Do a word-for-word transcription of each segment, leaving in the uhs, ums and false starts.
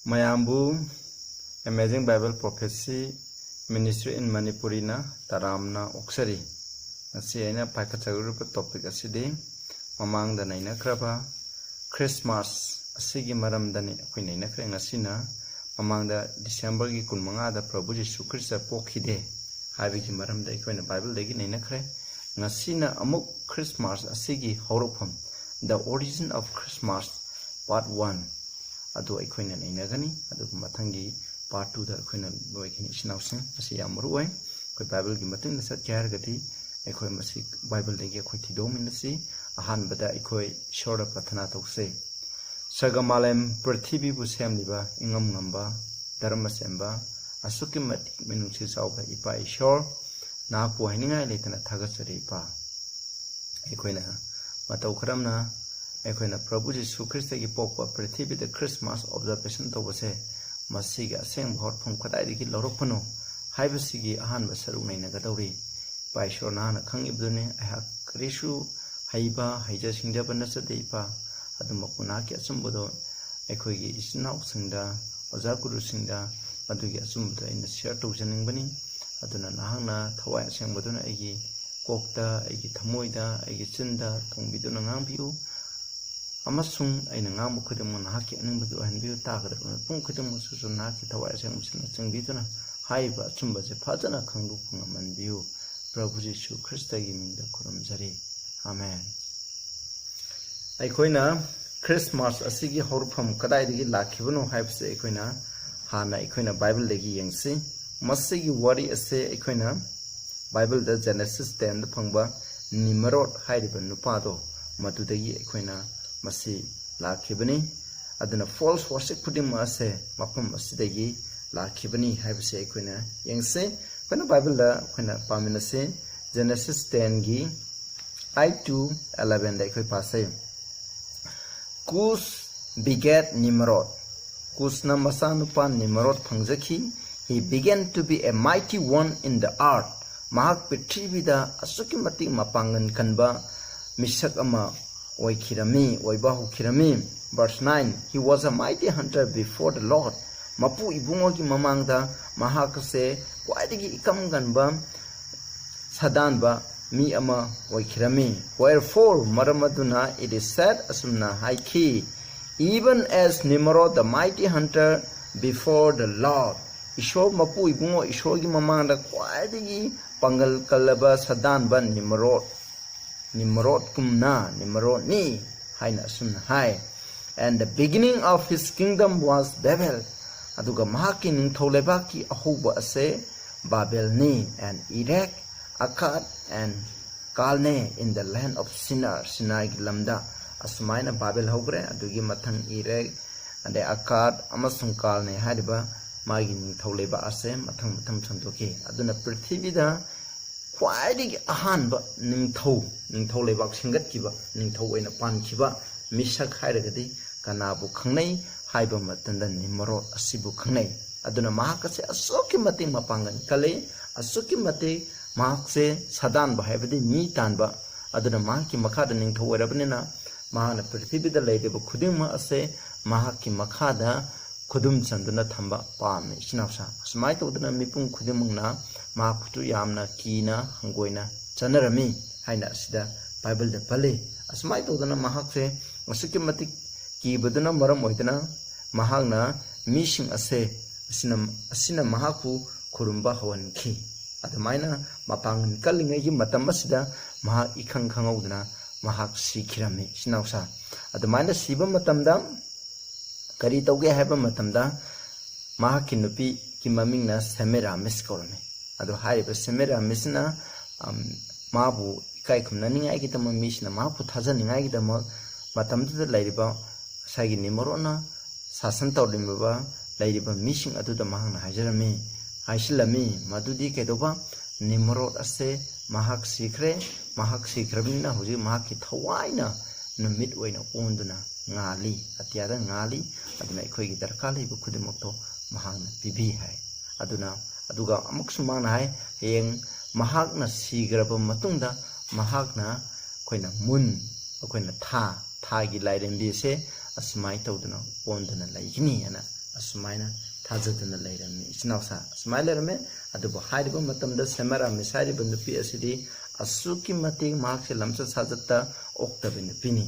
ꯃꯌꯥꯝꯕꯨ Amazing Bible Prophecy Ministry in Manipuriꯅ ꯇꯔꯥꯝꯅ ꯑꯣꯛꯆꯔꯤ꯫ ꯉꯁꯤ ꯑꯩꯅ ꯄꯥꯏꯈꯠꯆꯔꯨꯔꯤꯕ topic ꯑꯁꯤꯗꯤ ꯃꯃꯥꯡꯗ ꯅꯩꯅꯈ꯭ꯔꯕ Christmas ꯑꯁꯤꯒꯤ ꯃꯔꯝꯗꯅꯤ ꯑꯩꯈꯣꯏ ꯅꯩꯅꯈ꯭ꯔꯦ꯫ ꯉꯁꯤꯅ ꯃꯃꯥꯡꯗ Decemberꯒꯤ ꯀꯨꯟꯃꯉꯥꯗ ꯄ꯭ꯔꯚꯨ ꯖꯤꯁꯨ ꯈ꯭ꯔꯤꯁꯇ ꯄꯣꯛꯈꯤꯗꯦ ꯍꯥꯏꯕꯒꯤ ꯃꯔꯝꯗ ꯑꯩꯈꯣꯏꯅ Bibleꯗꯒꯤ ꯅꯩꯅꯈ꯭ꯔꯦ꯫ ꯉꯁꯤꯅ ꯑꯃꯨꯛ Christmas ꯑꯁꯤꯒꯤ ꯍꯧꯔꯛꯐꯝ, The Origin of Christmas, part one ꯑꯗꯨ ꯑꯩꯈꯣꯏꯅ ꯅꯩꯅꯒꯅꯤ꯫ ꯑꯗꯨꯒ ꯃꯊꯪꯒꯤ part twoꯗ ꯑꯩꯈꯣꯏꯅ ꯂꯣꯏꯒꯅꯤ꯫ ꯏꯆꯤꯟ ꯏꯅꯥꯎꯁꯤꯡ, ꯃꯁꯤ ꯌꯥꯝ ꯃꯔꯨ ꯑꯣꯏ꯫ ꯑꯩꯈꯣꯏ Bibleꯒꯤ ꯃꯇꯨꯡ ꯏꯟꯅ ꯆꯠꯀꯦ ꯍꯥꯏꯔꯒꯗꯤ ꯑꯩꯈꯣꯏ ꯃꯁꯤ Bibleꯗꯒꯤ ꯑꯩꯈꯣꯏ ꯊꯤꯗꯣꯛꯃꯤꯟꯅꯁꯤ꯫ ꯑꯍꯥꯟꯕꯗ ꯑꯩꯈꯣꯏ ꯏꯁꯣꯔꯗ ꯄ꯭ꯔꯊꯅꯥ ꯇꯧꯁꯤ꯫ ꯁꯒ ꯃꯥꯂꯦꯝ ꯄ꯭ꯔꯤꯊꯤꯕꯤꯕꯨ ꯁꯦꯝꯂꯤꯕ ꯏꯉꯝ ꯉꯝꯕ, ꯙꯔꯃ ꯁꯦꯝꯕ, ꯑꯁꯨꯛꯀꯤ ꯃꯇꯤꯛ ꯃꯤꯅꯨꯡꯁꯤ ꯆꯥꯎꯕ ꯏꯄꯥ ꯏꯁꯣꯔ, ꯅꯍꯥꯛꯄꯨ ꯍꯥꯏꯅꯤꯡꯉꯥꯏ ꯂꯩꯇꯅ ꯊꯥꯒꯠꯆꯔꯤ ꯏꯄꯥ꯫ ꯑꯩꯈꯣꯏꯅ ꯃꯇꯧ ꯀꯔꯝꯅ ꯑꯩꯈꯣꯏꯅ ꯄ꯭ꯔꯚꯨ ꯖꯤꯁꯨ ꯈ꯭ꯔꯤꯁꯇꯒꯤ ꯄꯣꯛꯄ ꯄ꯭ꯔꯤꯊꯤꯕꯤꯗ Christmas observation ꯇꯧꯕꯁꯦ, ꯃꯁꯤꯒꯤ ꯑꯁꯦꯡꯕ ꯍꯧꯔꯛꯐꯝ ꯀꯗꯥꯏꯗꯒꯤ ꯂꯧꯔꯛꯄꯅꯣ ꯍꯥꯏꯕꯁꯤꯒꯤ ꯑꯍꯥꯟꯕ ꯁꯔꯨꯛ ꯅꯩꯅꯒꯗꯧꯔꯤ꯫ ꯏꯄꯥ ꯏꯁꯣꯔ, ꯅꯍꯥꯛꯅ ꯈꯪꯉꯤꯕꯗꯨꯅꯤ, ꯑꯩꯍꯥꯛ ꯀꯔꯤꯁꯨ ꯍꯩꯕ, ꯍꯩꯖ ꯁꯤꯡꯖꯕ ꯅꯠꯆꯗꯦ ꯏꯄꯥ꯫ ꯑꯗꯨꯃꯛꯄꯨ ꯅꯍꯥꯛꯀꯤ ꯑꯆꯨꯝꯕꯗꯣ ꯑꯩꯈꯣꯏꯒꯤ ꯏꯆꯤꯟ ꯏꯅꯥꯎꯁꯤꯡꯗ, ꯑꯣꯖꯥ ꯒꯨꯔꯨꯁꯤꯡꯗ ꯃꯗꯨꯒꯤ ꯑꯆꯨꯝꯕꯗꯣ ꯑꯩꯅ share ꯇꯧꯖꯅꯤꯡꯕꯅꯤ꯫ ꯑꯗꯨꯅ ꯅꯍꯥꯛꯅ ꯊꯋꯥꯏ ꯑꯁꯦꯡꯕꯗꯨꯅ ꯑꯩꯒꯤ ꯀꯣꯛꯇ, ꯑꯩꯒꯤ ꯊꯃꯣꯏꯗ, ꯑꯩꯒꯤ ꯆꯤꯟꯗ ꯊꯣꯡꯕꯤꯗꯨꯅ ꯉꯥꯡꯕꯤꯌꯨ, ꯑꯃꯁꯨꯡ ꯑꯩꯅ ꯉꯥꯡꯕ ꯈꯨꯗꯤꯡꯃꯛ ꯅꯍꯥꯛꯀꯤ ꯑꯅꯤꯡꯕꯗꯨ ꯑꯣꯏꯍꯟꯕꯤꯌꯨ꯫ ꯇꯥꯒꯗꯕ ꯃꯤꯄꯨꯝ ꯈꯨꯗꯤꯡꯃꯛꯁꯨ ꯅꯍꯥꯛꯀꯤ ꯊꯋꯥꯏ ꯑꯁꯦꯡꯕꯁꯤꯡꯅ ꯆꯤꯡꯕꯤꯗꯨꯅ ꯍꯥꯏꯔꯤꯕ ꯑꯆꯨꯝꯕꯁꯦ ꯐꯖꯅ ꯈꯪꯗꯣꯛꯄ ꯉꯝꯍꯟꯕꯤꯌꯨ꯫ ꯄ꯭ꯔꯚꯨ ꯖꯤꯁꯨ ꯈ꯭ꯔꯤꯁꯇꯒꯤ ꯃꯤꯡꯗ ꯈꯨꯔꯨꯝꯖꯔꯤ꯫ ꯑꯥꯃꯦꯟ꯫ ꯑꯩꯈꯣꯏꯅ Christmas ꯑꯁꯤꯒꯤ ꯍꯧꯔꯛꯐꯝ ꯀꯗꯥꯏꯗꯒꯤ ꯂꯥꯛꯈꯤꯕꯅꯣ ꯍꯥꯏꯕꯁꯦ ꯑꯩꯈꯣꯏꯅ ꯍꯥꯟꯅ ꯑꯩꯈꯣꯏꯅ Bibleꯗꯒꯤ ꯌꯦꯡꯁꯤ꯫ ꯃꯁꯤꯒꯤ ꯋꯥꯔꯤ ꯑꯁꯦ ꯑꯩꯈꯣꯏꯅ Bibleꯗ Genesis tenꯗ ꯐꯪꯕ ꯅꯤꯃꯔꯣꯠ ꯍꯥꯏꯔꯤꯕ ꯅꯨꯄꯥꯗꯣ, ꯃꯗꯨꯗꯒꯤ ꯑꯩꯈꯣꯏꯅ ꯃꯁꯤ ꯂꯥꯛꯈꯤꯕꯅꯤ꯫ ꯑꯗꯨꯅ false worship ꯈꯨꯗꯤꯡꯃꯛ ꯑꯁꯦ ꯃꯐꯝ ꯑꯁꯤꯗꯒꯤ ꯂꯥꯛꯈꯤꯕꯅꯤ ꯍꯥꯏꯕꯁꯦ ꯑꯩꯈꯣꯏꯅ ꯌꯦꯡꯁꯤ꯫ ꯑꯩꯈꯣꯏꯅ Bibleꯗ ꯑꯩꯈꯣꯏꯅ ꯄꯥꯃꯤꯟꯅꯁꯤ꯫ Genesis tenꯒꯤ eight to elevenꯗ ꯑꯩꯈꯣꯏ ꯄꯥꯁꯦ꯫ Cush begat Nimrod. ꯀꯨꯁꯅ ꯃꯆꯥꯅꯨꯄꯥ ꯅꯤꯃꯔꯣꯠ ꯐꯪꯖꯈꯤ꯫ He began to be a mighty one in the earth. ꯃꯍꯥꯛ ꯄ꯭ꯔꯤꯊꯤꯕꯤꯗ ꯑꯁꯨꯛꯀꯤ ꯃꯇꯤꯛ ꯃꯄꯥꯡꯒꯜ ꯀꯟꯕ ꯃꯤꯁꯛ ꯑꯃ ꯑꯣꯏꯈꯤꯔꯝꯃꯤ, ꯑꯣꯏꯕ ꯍꯧꯈꯤꯔꯝꯃꯤ꯫ Verse nine, he was a mighty hunter before the Lord. ꯃꯄꯨ ꯏꯕꯨꯡꯉꯣꯒꯤ ꯃꯃꯥꯡꯗ ꯃꯍꯥꯛ ꯑꯁꯦ ꯈ꯭ꯋꯥꯏꯗꯒꯤ ꯏꯀꯝ ꯀꯟꯕ ꯁꯥꯗꯥꯟꯕ ꯃꯤ ꯑꯃ ꯑꯣꯏꯈꯤꯔꯝꯃꯤ꯫ Wherefore, ꯃꯔꯝ ꯑꯗꯨꯅ it is said, ꯑꯁꯨꯝꯅ ꯍꯥꯏꯈꯤ, even as Nimrod the mighty hunter before the Lord. ꯏꯁꯣꯔ ꯃꯄꯨ ꯏꯕꯨꯡꯉꯣ ꯏꯁꯣꯔꯒꯤ ꯃꯃꯥꯡꯗ ꯈ꯭ꯋꯥꯏꯗꯒꯤ ꯄꯥꯡꯒꯜ ꯀꯜꯂꯕ ꯁꯥꯗꯥꯟꯕ ꯅꯤꯃꯔꯣꯠ, ꯅꯤꯃꯔꯣꯠꯀꯨꯝꯅ, ꯅꯤꯃꯔꯣꯠꯅꯤ ꯍꯥꯏꯅ ꯑꯁꯨꯝꯅ ꯍꯥꯏ꯫ And the beginning of his kingdom was Babel. ꯑꯗꯨꯒ ꯃꯍꯥꯛꯀꯤ ꯅꯤꯡꯊꯧ ꯂꯩꯕꯥꯛꯀꯤ ꯑꯍꯧꯕ ꯑꯁꯦ ꯕꯥꯕꯦꯜꯅꯤ꯫ And Erech, Akkad, and Calneh in the land of Shinar, ꯁꯤꯅꯥꯏꯒꯤ ꯂꯝꯗ꯫ ꯑꯁꯨꯃꯥꯏꯅ ꯕꯥꯕꯦꯜ ꯍꯧꯈ꯭ꯔꯦ꯫ ꯑꯗꯨꯒꯤ ꯃꯊꯪ ꯏꯔꯦꯛ, ꯑꯗꯩ ꯑꯀꯥꯗ ꯑꯃꯁꯨꯡ ꯀꯥꯜꯅꯦ ꯍꯥꯏꯔꯤꯕ ꯃꯥꯒꯤ ꯅꯤꯡꯊꯧ ꯂꯩꯕꯥꯛ ꯑꯁꯦ ꯃꯊꯪ ꯃꯊꯪ ꯁꯟꯗꯣꯛꯈꯤ꯫ ꯑꯗꯨꯅ ꯄ꯭ꯔꯤꯊꯤꯕꯤꯗ ꯈ꯭ꯋꯥꯏꯗꯒꯤ ꯑꯍꯥꯟꯕ ꯅꯤꯡꯊꯧ, ꯅꯤꯡꯊꯧ ꯂꯩꯕꯥꯛ ꯁꯦꯝꯒꯠꯈꯤꯕ, ꯅꯤꯡꯊꯧ ꯑꯣꯏꯅ ꯄꯥꯟꯈꯤꯕ ꯃꯤꯁꯛ ꯍꯥꯏꯔꯒꯗꯤ ꯀꯅꯥꯕꯨ ꯈꯪꯅꯩ ꯍꯥꯏꯕ ꯃꯇꯝꯗ ꯅꯤꯃꯔꯣꯠ ꯑꯁꯤꯕꯨ ꯈꯪꯅꯩ꯫ ꯑꯗꯨꯅ ꯃꯍꯥꯛ ꯑꯁꯦ ꯑꯁꯨꯛꯀꯤ ꯃꯇꯤꯛ ꯃꯄꯥꯡꯒꯜ ꯀꯜꯂꯤ, ꯑꯁꯨꯛꯀꯤ ꯃꯇꯤꯛ ꯃꯍꯥꯛꯁꯦ ꯁꯥꯗꯥꯟꯕ ꯍꯥꯏꯕꯗꯤ ꯃꯤ ꯇꯥꯟꯕ꯫ ꯑꯗꯨꯅ ꯃꯍꯥꯛꯀꯤ ꯃꯈꯥꯗ ꯅꯤꯡꯊꯧ ꯑꯣꯏꯔꯕꯅꯤꯅ ꯃꯍꯥꯛꯅ ꯄ꯭ꯔꯤꯊꯤꯕꯤꯗ ꯂꯩꯔꯤꯕ ꯈꯨꯗꯤꯡꯃꯛ ꯑꯁꯦ ꯃꯍꯥꯛꯀꯤ ꯃꯈꯥꯗ ꯈꯨꯗꯨꯝ ꯆꯟꯗꯨꯅ ꯊꯝꯕ ꯄꯥꯝꯃꯤ꯫ ꯏꯆꯤꯟ ꯏꯅꯥꯎꯁꯥ, ꯑꯁꯨꯃꯥꯏꯅ ꯇꯧꯗꯅ ꯃꯤꯄꯨꯝ ꯈꯨꯗꯤꯡꯃꯛꯅ ꯃꯍꯥꯛꯄꯨꯁꯨ ꯌꯥꯝꯅ ꯀꯤꯅ ꯍꯪꯒꯣꯏꯅ ꯆꯠꯅꯔꯝꯃꯤ ꯍꯥꯏꯅ ꯑꯁꯤꯗ ꯕꯥꯏꯕꯜꯗ ꯄꯜꯂꯤ꯫ ꯑꯁꯨꯃꯥꯏꯅ ꯇꯧꯗꯅ ꯃꯍꯥꯛꯁꯦ ꯑꯁꯨꯛꯀꯤ ꯃꯇꯤꯛ ꯀꯤꯕꯗꯨꯅ ꯃꯔꯝ ꯑꯣꯏꯗꯅ ꯃꯍꯥꯛꯅ ꯃꯤꯁꯤꯡ ꯑꯁꯦ ꯑꯁꯤꯅ, ꯑꯁꯤꯅ ꯃꯍꯥꯛꯄꯨ ꯈꯨꯔꯨꯝꯕ ꯍꯧꯍꯟꯈꯤ꯫ ꯑꯗꯨꯃꯥꯏꯅ ꯃꯄꯥꯡꯒꯜ ꯀꯜꯂꯤꯉꯩꯒꯤ ꯃꯇꯝ ꯑꯁꯤꯗ ꯃꯍꯥꯛ ꯏꯈꯪ ꯈꯪꯍꯧꯗꯅ ꯃꯍꯥꯛ ꯁꯤꯈꯤꯔꯝꯃꯤ꯫ ꯏꯆꯤꯟ ꯏꯅꯥꯎꯁꯥ, ꯑꯗꯨꯃꯥꯏꯅ ꯁꯤꯕ ꯃꯇꯝꯗ ꯀꯔꯤ ꯇꯧꯒꯦ ꯍꯥꯏꯕ ꯃꯇꯝꯗ ꯃꯍꯥꯛꯀꯤ ꯅꯨꯄꯤꯒꯤ ꯃꯃꯤꯡꯅ ꯁꯦꯃꯤꯔꯥꯃꯤꯁ ꯀꯧꯔꯝꯃꯤ꯫ ꯑꯗꯣ ꯍꯥꯏꯔꯤꯕ ꯁꯦꯃꯤꯔꯥꯃꯤꯁꯅ, ꯑꯝ, ꯃꯥꯕꯨ ꯏꯀꯥꯏ ꯈꯨꯝꯅꯅꯤꯡꯉꯥꯏꯒꯤꯗꯃꯛ, ꯃꯤꯁꯤꯡꯅ ꯃꯍꯥꯛꯄꯨ ꯊꯥꯖꯅꯤꯡꯉꯥꯏꯒꯤꯗꯃꯛ ꯃꯇꯝꯗꯨꯗ ꯂꯩꯔꯤꯕ ꯉꯁꯥꯏꯒꯤ ꯅꯤꯃꯔꯣꯠꯅ ꯁꯥꯁꯟ ꯇꯧꯔꯝꯃꯤꯕ ꯂꯩꯔꯤꯕ ꯃꯤꯁꯤꯡ ꯑꯗꯨꯗ ꯃꯍꯥꯛꯅ ꯍꯥꯏꯖꯔꯝꯃꯤ, ꯍꯥꯏꯁꯤꯜꯂꯝꯃꯤ, ꯃꯗꯨꯗꯤ ꯀꯩꯗꯧꯕ, ꯅꯤꯃꯔꯣꯠ ꯑꯁꯦ ꯃꯍꯥꯛ ꯁꯤꯈ꯭ꯔꯦ, ꯃꯍꯥꯛ ꯁꯤꯈ꯭ꯔꯕꯅꯤꯅ ꯍꯧꯖꯤꯛ ꯃꯍꯥꯛꯀꯤ ꯊꯋꯥꯏꯅ ꯅꯨꯃꯤꯠ ꯑꯣꯏꯅ ꯑꯣꯟꯗꯨꯅ ꯉꯥꯜꯂꯤ, ꯑꯇꯤꯌꯥꯗ ꯉꯥꯜꯂꯤ, ꯑꯗꯨꯅ ꯑꯩꯈꯣꯏꯒꯤ ꯗꯔꯀꯥꯔ ꯂꯩꯕ ꯈꯨꯗꯤꯡꯃꯛꯇꯣ ꯃꯍꯥꯛꯅ ꯄꯤꯕꯤ ꯍꯥꯏ꯫ ꯑꯗꯨꯅ, ꯑꯗꯨꯒ ꯑꯃꯨꯛꯁꯨ ꯃꯍꯥꯛꯅ ꯍꯥꯏ, ꯍꯌꯦꯡ ꯃꯍꯥꯛꯅ ꯁꯤꯈ꯭ꯔꯕ ꯃꯇꯨꯡꯗ ꯃꯍꯥꯛꯅ ꯑꯩꯈꯣꯏꯅ ꯃꯨꯟ, ꯑꯩꯈꯣꯏꯅ ꯊꯥ, ꯊꯥꯒꯤ ꯂꯥꯏꯔꯦꯝꯕꯤ ꯑꯁꯦ ꯑꯁꯨꯃꯥꯏꯅ ꯇꯧꯗꯅ ꯑꯣꯟꯗꯨꯅ ꯂꯩꯒꯅꯤ ꯍꯥꯏꯅ ꯑꯁꯨꯃꯥꯏꯅ ꯊꯥꯖꯗꯨꯅ ꯂꯩꯔꯝꯃꯤ꯫ ꯏꯆꯤꯟ ꯏꯅꯥꯎꯁꯥ ꯑꯁꯨꯃꯥꯏꯅ ꯂꯩꯔꯝꯃꯦ꯫ ꯑꯗꯨꯕꯨ ꯍꯥꯏꯔꯤꯕ ꯃꯇꯝꯗ ꯁꯦꯃꯔꯥꯃꯤꯁ ꯍꯥꯏꯔꯤꯕ ꯅꯨꯄꯤ ꯑꯁꯤꯗꯤ ꯑꯁꯨꯛꯀꯤ ꯃꯇꯤꯛ ꯃꯍꯥꯛꯁꯦ ꯂꯝꯆꯠ ꯁꯥꯖꯠꯇ ꯑꯣꯛꯇꯕ ꯅꯨꯄꯤꯅꯤ꯫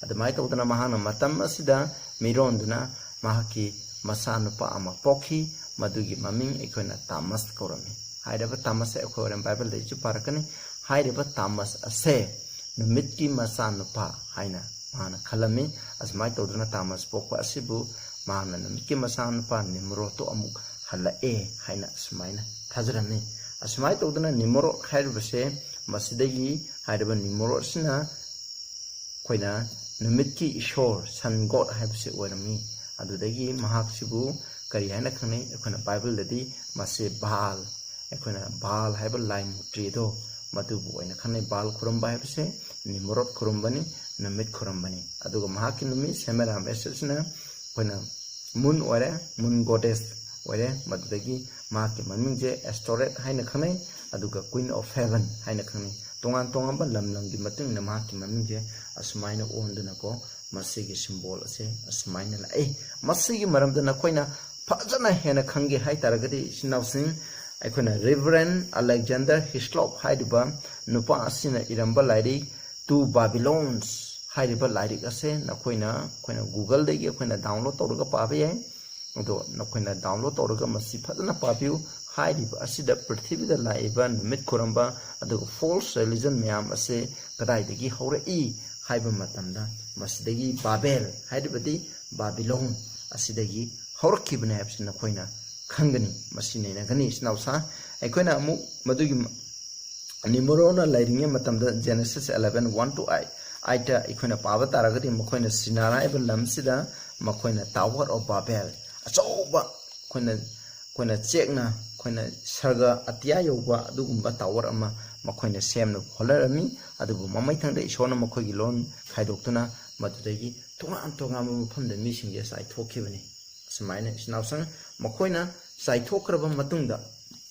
ꯑꯗꯨꯃꯥꯏꯅ ꯇꯧꯗꯅ ꯃꯍꯥꯛꯅ ꯃꯇꯝ ꯑꯁꯤꯗ ꯃꯤꯔꯣꯟꯗꯨꯅ ꯃꯍꯥꯛꯀꯤ ꯃꯆꯥꯅꯨꯄꯥ ꯑꯃ ꯄꯣꯛꯈꯤ꯫ ꯃꯗꯨꯒꯤ ꯃꯃꯤꯡ ꯑꯩꯈꯣꯏꯅ ꯇꯥꯃꯁ ꯀꯧꯔꯝꯃꯤ꯫ ꯍꯥꯏꯔꯤꯕ ꯇꯥꯃꯁꯁꯦ ꯑꯩꯈꯣꯏ ꯍꯣꯔꯦꯟ ꯕꯥꯏꯕꯜꯗꯒꯤꯁꯨ ꯄꯥꯔꯛꯀꯅꯤ꯫ ꯍꯥꯏꯔꯤꯕ ꯇꯥꯃꯁ ꯑꯁꯦ ꯅꯨꯃꯤꯠꯀꯤ ꯃꯆꯥꯅꯨꯄꯥ ꯍꯥꯏꯅ ꯃꯥꯅ ꯈꯜꯂꯝꯃꯤ꯫ ꯑꯁꯨꯃꯥꯏꯅ ꯇꯧꯗꯨꯅ ꯇꯥꯃꯁ ꯄꯣꯛꯄ ꯑꯁꯤꯕꯨ ꯃꯥꯅ ꯅꯨꯃꯤꯠꯀꯤ ꯃꯆꯥꯅꯨꯄꯥ ꯅꯤꯃꯔꯣꯠꯇꯣ ꯑꯃꯨꯛ ꯍꯜꯂꯛꯑꯦ ꯍꯥꯏꯅ ꯑꯁꯨꯃꯥꯏꯅ ꯊꯥꯖꯔꯝꯃꯤ꯫ ꯑꯁꯨꯃꯥꯏꯅ ꯇꯧꯗꯅ ꯅꯤꯃꯔꯣꯠ ꯍꯥꯏꯔꯤꯕꯁꯦ ꯃꯁꯤꯗꯒꯤ ꯍꯥꯏꯔꯤꯕ ꯅꯤꯃꯔꯣꯠꯁꯤꯅ ꯑꯩꯈꯣꯏꯅ ꯅꯨꯃꯤꯠꯀꯤ ꯏꯁꯣꯔ ꯁꯟ ꯒꯣꯗ ꯍꯥꯏꯕꯁꯤ ꯑꯣꯏꯔꯝꯃꯤ꯫ ꯑꯗꯨꯗꯒꯤ ꯃꯍꯥꯛꯁꯤꯕꯨ ꯀꯔꯤ ꯍꯥꯏꯅ ꯈꯪꯅꯩ? ꯑꯩꯈꯣꯏꯅ ꯕꯥꯏꯕꯜꯗꯗꯤ ꯃꯁꯤ ꯕꯥꯜ, ꯑꯩꯈꯣꯏꯅ ꯕꯥꯜ ꯍꯥꯏꯕ ꯂꯥꯏ ꯃꯨꯔꯇꯤ ꯑꯗꯣ ꯃꯗꯨꯕꯨ ꯑꯣꯏꯅ ꯈꯪꯅꯩ꯫ ꯕꯥꯜ ꯈꯨꯔꯨꯝꯕ ꯍꯥꯏꯕꯁꯦ ꯅꯤꯃꯔꯣꯠ ꯈꯨꯔꯨꯝꯕꯅꯤ, ꯅꯨꯃꯤꯠ ꯈꯨꯔꯨꯝꯕꯅꯤ꯫ ꯑꯗꯨꯒ ꯃꯍꯥꯛꯀꯤ ꯅꯨꯃꯤ ꯁꯦꯃꯦꯔꯥꯃꯤꯁ ꯑꯁꯤꯅ ꯑꯩꯈꯣꯏꯅ ꯃꯨꯟ ꯑꯣꯏꯔꯦ, ꯃꯨꯟ ꯒꯣꯗꯦꯁ ꯑꯣꯏꯔꯦ꯫ ꯃꯗꯨꯗꯒꯤ ꯃꯍꯥꯛꯀꯤ ꯃꯃꯤꯡꯁꯦ ꯑꯦꯁꯇꯣꯔꯦꯠ ꯍꯥꯏꯅ ꯈꯪꯅꯩ, ꯑꯗꯨꯒ ꯀ꯭ꯋꯤꯟ ꯑꯣꯐ ꯍꯦꯚꯟ ꯍꯥꯏꯅ ꯈꯪꯅꯩ꯫ ꯇꯣꯉꯥꯟ ꯇꯣꯉꯥꯟꯕ ꯂꯝ ꯂꯝꯒꯤ ꯃꯇꯨꯡ ꯏꯟꯅ ꯃꯍꯥꯛꯀꯤ ꯃꯃꯤꯡꯁꯦ ꯑꯁꯨꯃꯥꯏꯅ ꯑꯣꯟꯗꯨꯅꯀꯣ ꯃꯁꯤꯒꯤ ꯁꯤꯝꯕꯣꯜ ꯑꯁꯦ ꯑꯁꯨꯃꯥꯏꯅ ꯂꯥꯛꯏ꯫ ꯃꯁꯤꯒꯤ ꯃꯔꯝꯗ ꯅꯈꯣꯏꯅ ꯐꯖꯅ ꯍꯦꯟꯅ ꯈꯪꯒꯦ ꯍꯥꯏꯇꯥꯔꯒꯗꯤ, ꯏꯆꯤꯟ ꯏꯅꯥꯎꯁꯤꯡ, ꯑꯩꯈꯣꯏꯅ ꯔꯤꯚꯔꯦꯟ ꯑꯂꯦꯛꯖꯦꯟꯗꯔ ꯍꯤꯁꯂꯣꯞ ꯍꯥꯏꯔꯤꯕ ꯅꯨꯄꯥ ꯑꯁꯤꯅ ꯏꯔꯝꯕ ꯂꯥꯏꯔꯤꯛ ꯇꯨ ꯕꯥꯕꯤꯂꯣꯟꯁ ꯍꯥꯏꯔꯤꯕ ꯂꯥꯏꯔꯤꯛ ꯑꯁꯦ ꯅꯈꯣꯏꯅ, ꯑꯩꯈꯣꯏꯅ ꯒꯨꯒꯜꯗꯒꯤ ꯑꯩꯈꯣꯏꯅ ꯗꯥꯎꯟꯂꯣꯗ ꯇꯧꯔꯒ ꯄꯥꯕ ꯌꯥꯏ꯫ ꯑꯗꯣ ꯅꯈꯣꯏꯅ ꯗꯥꯎꯟꯂꯣꯗ ꯇꯧꯔꯒ ꯃꯁꯤ ꯐꯖꯅ ꯄꯥꯕꯤꯌꯨ꯫ ꯍꯥꯏꯔꯤꯕ ꯑꯁꯤꯗ ꯄ꯭ꯔꯤꯊꯤꯕꯤꯗ ꯂꯥꯛꯏꯕ ꯅꯨꯃꯤꯠ ꯈꯨꯔꯝꯕ ꯑꯗꯨꯒ ꯐꯣꯜꯁ ꯔꯤꯂꯤꯖꯟ ꯃꯌꯥꯝ ꯑꯁꯦ ꯀꯗꯥꯏꯗꯒꯤ ꯍꯧꯔꯛꯏ ꯍꯥꯏꯕ ꯃꯇꯝꯗ, ꯃꯁꯤꯗꯒꯤ ꯕꯥꯕꯦꯜ ꯍꯥꯏꯔꯤꯕꯗꯤ ꯕꯥꯕꯤꯂꯣꯟ ꯑꯁꯤꯗꯒꯤ ꯍꯧꯔꯛꯈꯤꯕꯅꯤ ꯍꯥꯏꯕꯁꯤ ꯅꯈꯣꯏꯅ ꯈꯪꯒꯅꯤ꯫ ꯃꯁꯤ ꯅꯩꯅꯒꯅꯤ꯫ ꯏꯆꯤꯟ ꯏꯅꯥꯎꯁꯥ, ꯑꯩꯈꯣꯏꯅ ꯑꯃꯨꯛ ꯃꯗꯨꯒꯤ ꯅꯤꯃꯔꯣꯠꯅ ꯂꯩꯔꯤꯉꯩ ꯃꯇꯝꯗ, Genesis eleven, one to eight, ꯑꯩꯠꯇ ꯑꯩꯈꯣꯏꯅ ꯄꯥꯕ ꯇꯥꯔꯒꯗꯤ, ꯃꯈꯣꯏꯅ ꯁꯤꯅꯥꯔ ꯍꯥꯏꯕ ꯂꯝꯁꯤꯗ ꯃꯈꯣꯏꯅ Tower of Babel ꯑꯆꯧꯕ, ꯑꯩꯈꯣꯏꯅ, ꯑꯩꯈꯣꯏꯅ ꯆꯦꯛꯅ, ꯑꯩꯈꯣꯏꯅ ꯁꯔꯒ ꯑꯇꯤꯌꯥ ꯌꯧꯕ ꯑꯗꯨꯒꯨꯝꯕ ꯇꯥꯋꯔ ꯑꯃ ꯃꯈꯣꯏꯅ ꯁꯦꯝꯅꯕ ꯍꯣꯠꯅꯔꯝꯃꯤ꯫ ꯑꯗꯨꯕꯨ ꯃꯃꯩꯊꯪꯗ ꯏꯁꯣꯔꯅ ꯃꯈꯣꯏꯒꯤ ꯂꯣꯟ ꯈꯥꯏꯗꯣꯛꯇꯨꯅ ꯃꯗꯨꯗꯒꯤ ꯇꯣꯉꯥꯟ ꯇꯣꯉꯥꯟꯕ ꯃꯐꯝꯗ ꯃꯤꯁꯤꯡꯁꯦ ꯆꯥꯏꯊꯣꯛꯈꯤꯕꯅꯤ꯫ ꯑꯁꯨꯃꯥꯏꯅ, ꯏꯆꯤꯟ ꯏꯅꯥꯎꯁꯤꯡ, ꯃꯈꯣꯏꯅ ꯆꯥꯏꯊꯣꯛꯈ꯭ꯔꯕ ꯃꯇꯨꯡꯗ,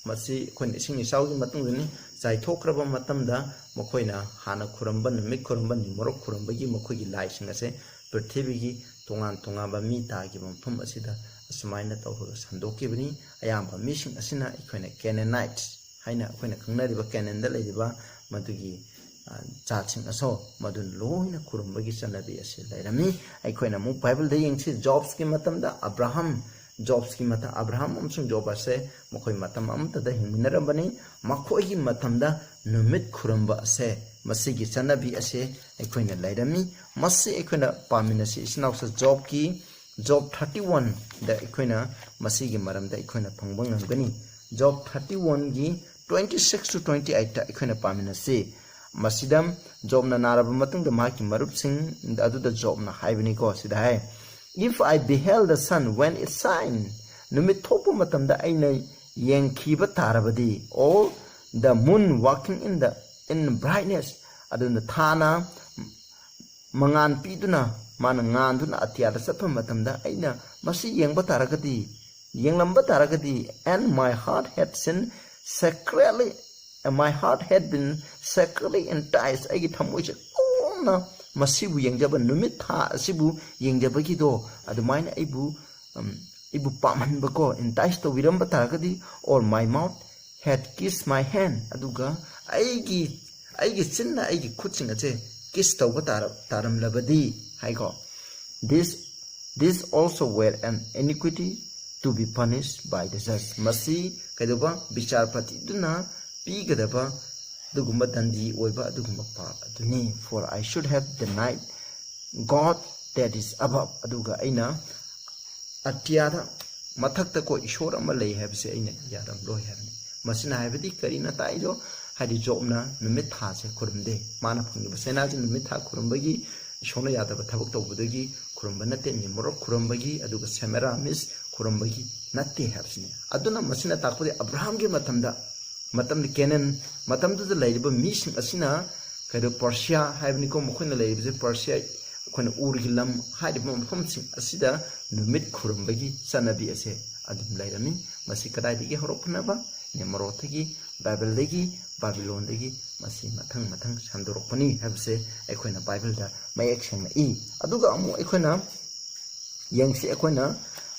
ꯃꯁꯤ ꯑꯩꯈꯣꯏꯅ ꯏꯁꯤꯡ ꯏꯆꯥꯎꯒꯤ ꯃꯇꯨꯡꯗꯅꯤ, ꯆꯥꯏꯊꯣꯛꯈ꯭ꯔꯕ ꯃꯇꯝꯗ ꯃꯈꯣꯏꯅ ꯍꯥꯟꯅ ꯈꯨꯔꯝꯕ, ꯅꯨꯃꯤꯠ ꯈꯨꯔꯝꯕ, ꯅꯤꯃꯔꯣꯠ ꯈꯨꯔꯝꯕꯒꯤ ꯃꯈꯣꯏꯒꯤ ꯂꯥꯏꯁꯤꯡ ꯑꯁꯦ ꯄ꯭ꯔꯤꯊꯤꯕꯤꯒꯤ ꯇꯣꯉꯥꯟ ꯇꯣꯉꯥꯟꯕ ꯃꯤ ꯇꯥꯈꯤꯕ ꯃꯐꯝ ꯑꯁꯤꯗ ꯑꯁꯨꯃꯥꯏꯅ ꯇꯧꯔꯒ ꯁꯟꯗꯣꯛꯈꯤꯕꯅꯤ꯫ ꯑꯌꯥꯝꯕ ꯃꯤꯁꯤꯡ ꯑꯁꯤꯅ ꯑꯩꯈꯣꯏꯅ Canaanites ꯍꯥꯏꯅ ꯑꯩꯈꯣꯏꯅ ꯈꯪꯅꯔꯤꯕ ꯀꯦꯅꯥꯟꯗ ꯂꯩꯔꯤꯕ ꯃꯗꯨꯒꯤ, ꯑ, ꯖꯥꯠꯁꯤꯡ ꯑꯁꯣ ꯃꯗꯨꯅ ꯂꯣꯏꯅ ꯈꯨꯔꯨꯝꯕꯒꯤ ꯆꯠꯅꯕꯤ ꯑꯁꯤ ꯂꯩꯔꯝꯃꯤ꯫ ꯑꯩꯈꯣꯏꯅ ꯑꯃꯨꯛ ꯕꯥꯏꯕꯜꯗ ꯌꯦꯡꯁꯤ, ꯖꯣꯕꯁꯀꯤ ꯃꯇꯝꯗ ꯑꯕ꯭ꯔꯥꯍꯝ, ꯖꯣꯕꯁꯀꯤ ꯃꯇꯝ, ꯑꯕ꯭ꯔꯥꯍꯝ ꯑꯃꯁꯨꯡ ꯖꯣꯕ ꯑꯁꯦ ꯃꯈꯣꯏ ꯃꯇꯝ ꯑꯃꯠꯇꯗ ꯍꯤꯡꯃꯤꯟꯅꯔꯝꯕꯅꯤ꯫ ꯃꯈꯣꯏꯒꯤ ꯃꯇꯝꯗ ꯅꯨꯃꯤꯠ ꯈꯨꯔꯨꯝꯕ ꯑꯁꯦ, ꯃꯁꯤꯒꯤ ꯆꯠꯅꯕꯤ ꯑꯁꯦ ꯑꯩꯈꯣꯏꯅ ꯂꯩꯔꯝꯃꯤ꯫ ꯃꯁꯤ ꯑꯩꯈꯣꯏꯅ ꯄꯥꯃꯤꯟꯅꯁꯤ꯫ ꯏꯆꯤꯟ ꯏꯅꯥꯎꯁꯦ ꯖꯣꯕꯀꯤ, ꯖꯣꯕ ꯊꯥꯔꯇꯤ ꯋꯥꯟꯗ ꯑꯩꯈꯣꯏꯅ ꯃꯁꯤꯒꯤ ꯃꯔꯝꯗ ꯑꯩꯈꯣꯏꯅ ꯐꯪꯕ ꯉꯝꯒꯅꯤ꯫ ꯖꯣꯕ ꯊꯥꯔꯇꯤ ꯋꯥꯟꯒꯤ ꯇ꯭ꯋꯦꯟꯇꯤ ꯁꯤꯛꯁ to twenty eightꯇ ꯑꯩꯈꯣꯏꯅ ꯄꯥꯃꯤꯟꯅꯁꯤ꯫ ꯃꯁꯤꯗ ꯖꯣꯕꯅ ꯅꯥꯔꯕ ꯃꯇꯨꯡꯗ ꯃꯍꯥꯛꯀꯤ ꯃꯔꯨꯞꯁꯤꯡ ꯑꯗꯨꯗ ꯖꯣꯕꯅ ꯍꯥꯏꯕꯅꯤꯀꯣ, ꯁꯤꯗ ꯍꯥꯏ, "If I beheld the sun when it shine, ꯅꯨꯃꯤꯠ ꯊꯣꯛꯄ ꯃꯇꯝꯗ ꯑꯩꯅ ꯌꯦꯡꯈꯤꯕ ꯇꯥꯔꯕꯗꯤ, or the moon walking in the, in brightness," ꯑꯗꯨꯅ ꯊꯥꯅ ꯃꯉꯥꯟ ꯄꯤꯗꯨꯅ ꯃꯥꯅ ꯉꯥꯟꯗꯨꯅ ꯑꯇꯤꯌꯥꯗ ꯆꯠꯄ ꯃꯇꯝꯗ ꯑꯩꯅ ꯃꯁꯤ ꯌꯦꯡꯕ ꯇꯥꯔꯒꯗꯤ, ꯌꯦꯡꯂꯝꯕ ꯇꯥꯔꯒꯗꯤ, "And my heart had seen secretly, my heart had been secretly enticed," ꯑꯩꯒꯤ ꯊꯃꯣꯏꯁꯦ ꯂꯣꯟꯅ ꯃꯁꯤꯕꯨ ꯌꯦꯡꯖꯕ, ꯅꯨꯃꯤꯠ ꯊꯥ ꯑꯁꯤꯕꯨ ꯌꯦꯡꯖꯕꯒꯤꯗꯣ ꯑꯗꯨꯃꯥꯏꯅ ꯑꯩꯕꯨ, ꯎꯝ, ꯑꯩꯕꯨ ꯄꯥꯝꯍꯟꯕꯀꯣ, entice ꯇꯧꯕꯤꯔꯝꯕ ꯇꯥꯔꯒꯗꯤ, "Or my mouth had kissed my hand," ꯑꯗꯨꯒ ꯑꯩꯒꯤ, ꯑꯩꯒꯤ ꯆꯤꯟꯅ ꯑꯩꯒꯤ ꯈꯨꯠꯁꯤꯡ ꯑꯁꯦ kiss ꯇꯧꯕ ꯇꯥꯔ-, ꯇꯥꯔꯝꯂꯕꯗꯤ ꯍꯥꯏꯀꯣ꯫ "This, this also were an iniquity to be punished by the judge." ꯃꯁꯤ ꯀꯩꯗꯧꯕ? ꯕꯤꯆꯥꯔꯄꯇꯤꯗꯨꯅ ꯄꯤꯒꯗꯕ ꯑꯗꯨꯒꯨꯝꯕ ꯗꯟꯗꯤ ꯑꯣꯏꯕ ꯑꯗꯨꯒꯨꯝꯕ ꯄꯥꯞ ꯑꯗꯨꯅꯤ꯫ "For I should have denied God that is above," ꯑꯗꯨꯒ ꯑꯩꯅ ꯑꯇꯤꯌꯥꯗ ꯃꯊꯛꯇ ꯀꯣ ꯏꯁꯣꯔ ꯑꯃ ꯂꯩ ꯍꯥꯏꯕꯁꯦ ꯑꯩꯅ ꯌꯥꯔꯝꯂꯣꯏ ꯍꯥꯏꯕꯅꯤ꯫ ꯃꯁꯤꯅ ꯍꯥꯏꯕꯗꯤ ꯀꯔꯤꯅꯣ ꯇꯥꯛꯏꯗꯣ? ꯍꯥꯏꯗꯤ ꯖꯣꯕꯅ ꯅꯨꯃꯤꯠ ꯊꯥꯁꯦ ꯈꯨꯔꯨꯝꯗꯦ꯫ ꯃꯥꯅ ꯐꯪꯉꯤꯕ ꯁꯦꯅꯥꯁꯦ ꯅꯨꯃꯤꯠ ꯊꯥ ꯈꯨꯔꯨꯝꯕꯒꯤ, ꯏꯁꯣꯔꯅ ꯌꯥꯗꯕ ꯊꯕꯛ ꯇꯧꯕꯗꯒꯤ ꯈꯨꯔꯨꯝꯕ ꯅꯠꯇꯦ, ꯅꯤꯃꯣꯔꯣꯛ ꯈꯨꯔꯨꯝꯕꯒꯤ, ꯑꯗꯨꯒ ꯁꯦꯃꯦꯔꯥꯃꯤꯁ ꯈꯨꯔꯨꯝꯕꯒꯤ ꯅꯠꯇꯦ ꯍꯥꯏꯕꯁꯤꯅꯤ꯫ ꯑꯗꯨꯅ ꯃꯁꯤꯅ ꯇꯥꯛꯄꯗꯤ ꯑꯕ꯭ꯔꯥꯍꯥꯝꯒꯤ ꯃꯇꯝꯗ, ꯃꯇꯝꯗ ꯀꯦꯅꯥꯟ, ꯃꯇꯝꯗꯨꯗ ꯂꯩꯔꯤꯕ ꯃꯤꯁꯤꯡ ꯑꯁꯤꯅ ꯀꯩꯗꯣ, ꯄꯔꯁꯤꯌꯥ ꯍꯥꯏꯕꯅꯤꯀꯣ, ꯃꯈꯣꯏꯅ ꯂꯩꯔꯤꯕꯁꯦ ꯄꯔꯁꯤꯌꯥ, ꯑꯩꯈꯣꯏꯅ ꯎꯔꯒꯤ ꯂꯝ ꯍꯥꯏꯔꯤꯕ ꯃꯐꯝꯁꯤꯡ ꯑꯁꯤꯗ ꯅꯨꯃꯤꯠ ꯈꯨꯔꯨꯝꯕꯒꯤ ꯆꯠꯅꯕꯤ ꯑꯁꯦ ꯑꯗꯨꯝ ꯂꯩꯔꯝꯃꯤ꯫ ꯃꯁꯤ ꯀꯗꯥꯏꯗꯒꯤ ꯍꯧꯔꯛꯄꯅꯣꯕ? ꯅꯦꯃꯔꯣꯠꯇꯒꯤ, ꯕꯥꯕꯦꯜꯗꯒꯤ, ꯕꯥꯕꯤꯂꯣꯟꯗꯒꯤ ꯃꯁꯤ ꯃꯊꯪ ꯃꯊꯪ ꯁꯟꯗꯣꯔꯛꯄꯅꯤ ꯍꯥꯏꯕꯁꯦ ꯑꯩꯈꯣꯏꯅ ꯕꯥꯏꯕꯜꯗ ꯃꯌꯦꯛ ꯁꯦꯡꯅ ꯏ꯫ ꯑꯗꯨꯒ ꯑꯃꯨꯛ ꯑꯩꯈꯣꯏꯅ ꯌꯦꯡꯁꯤ, ꯑꯩꯈꯣꯏꯅ,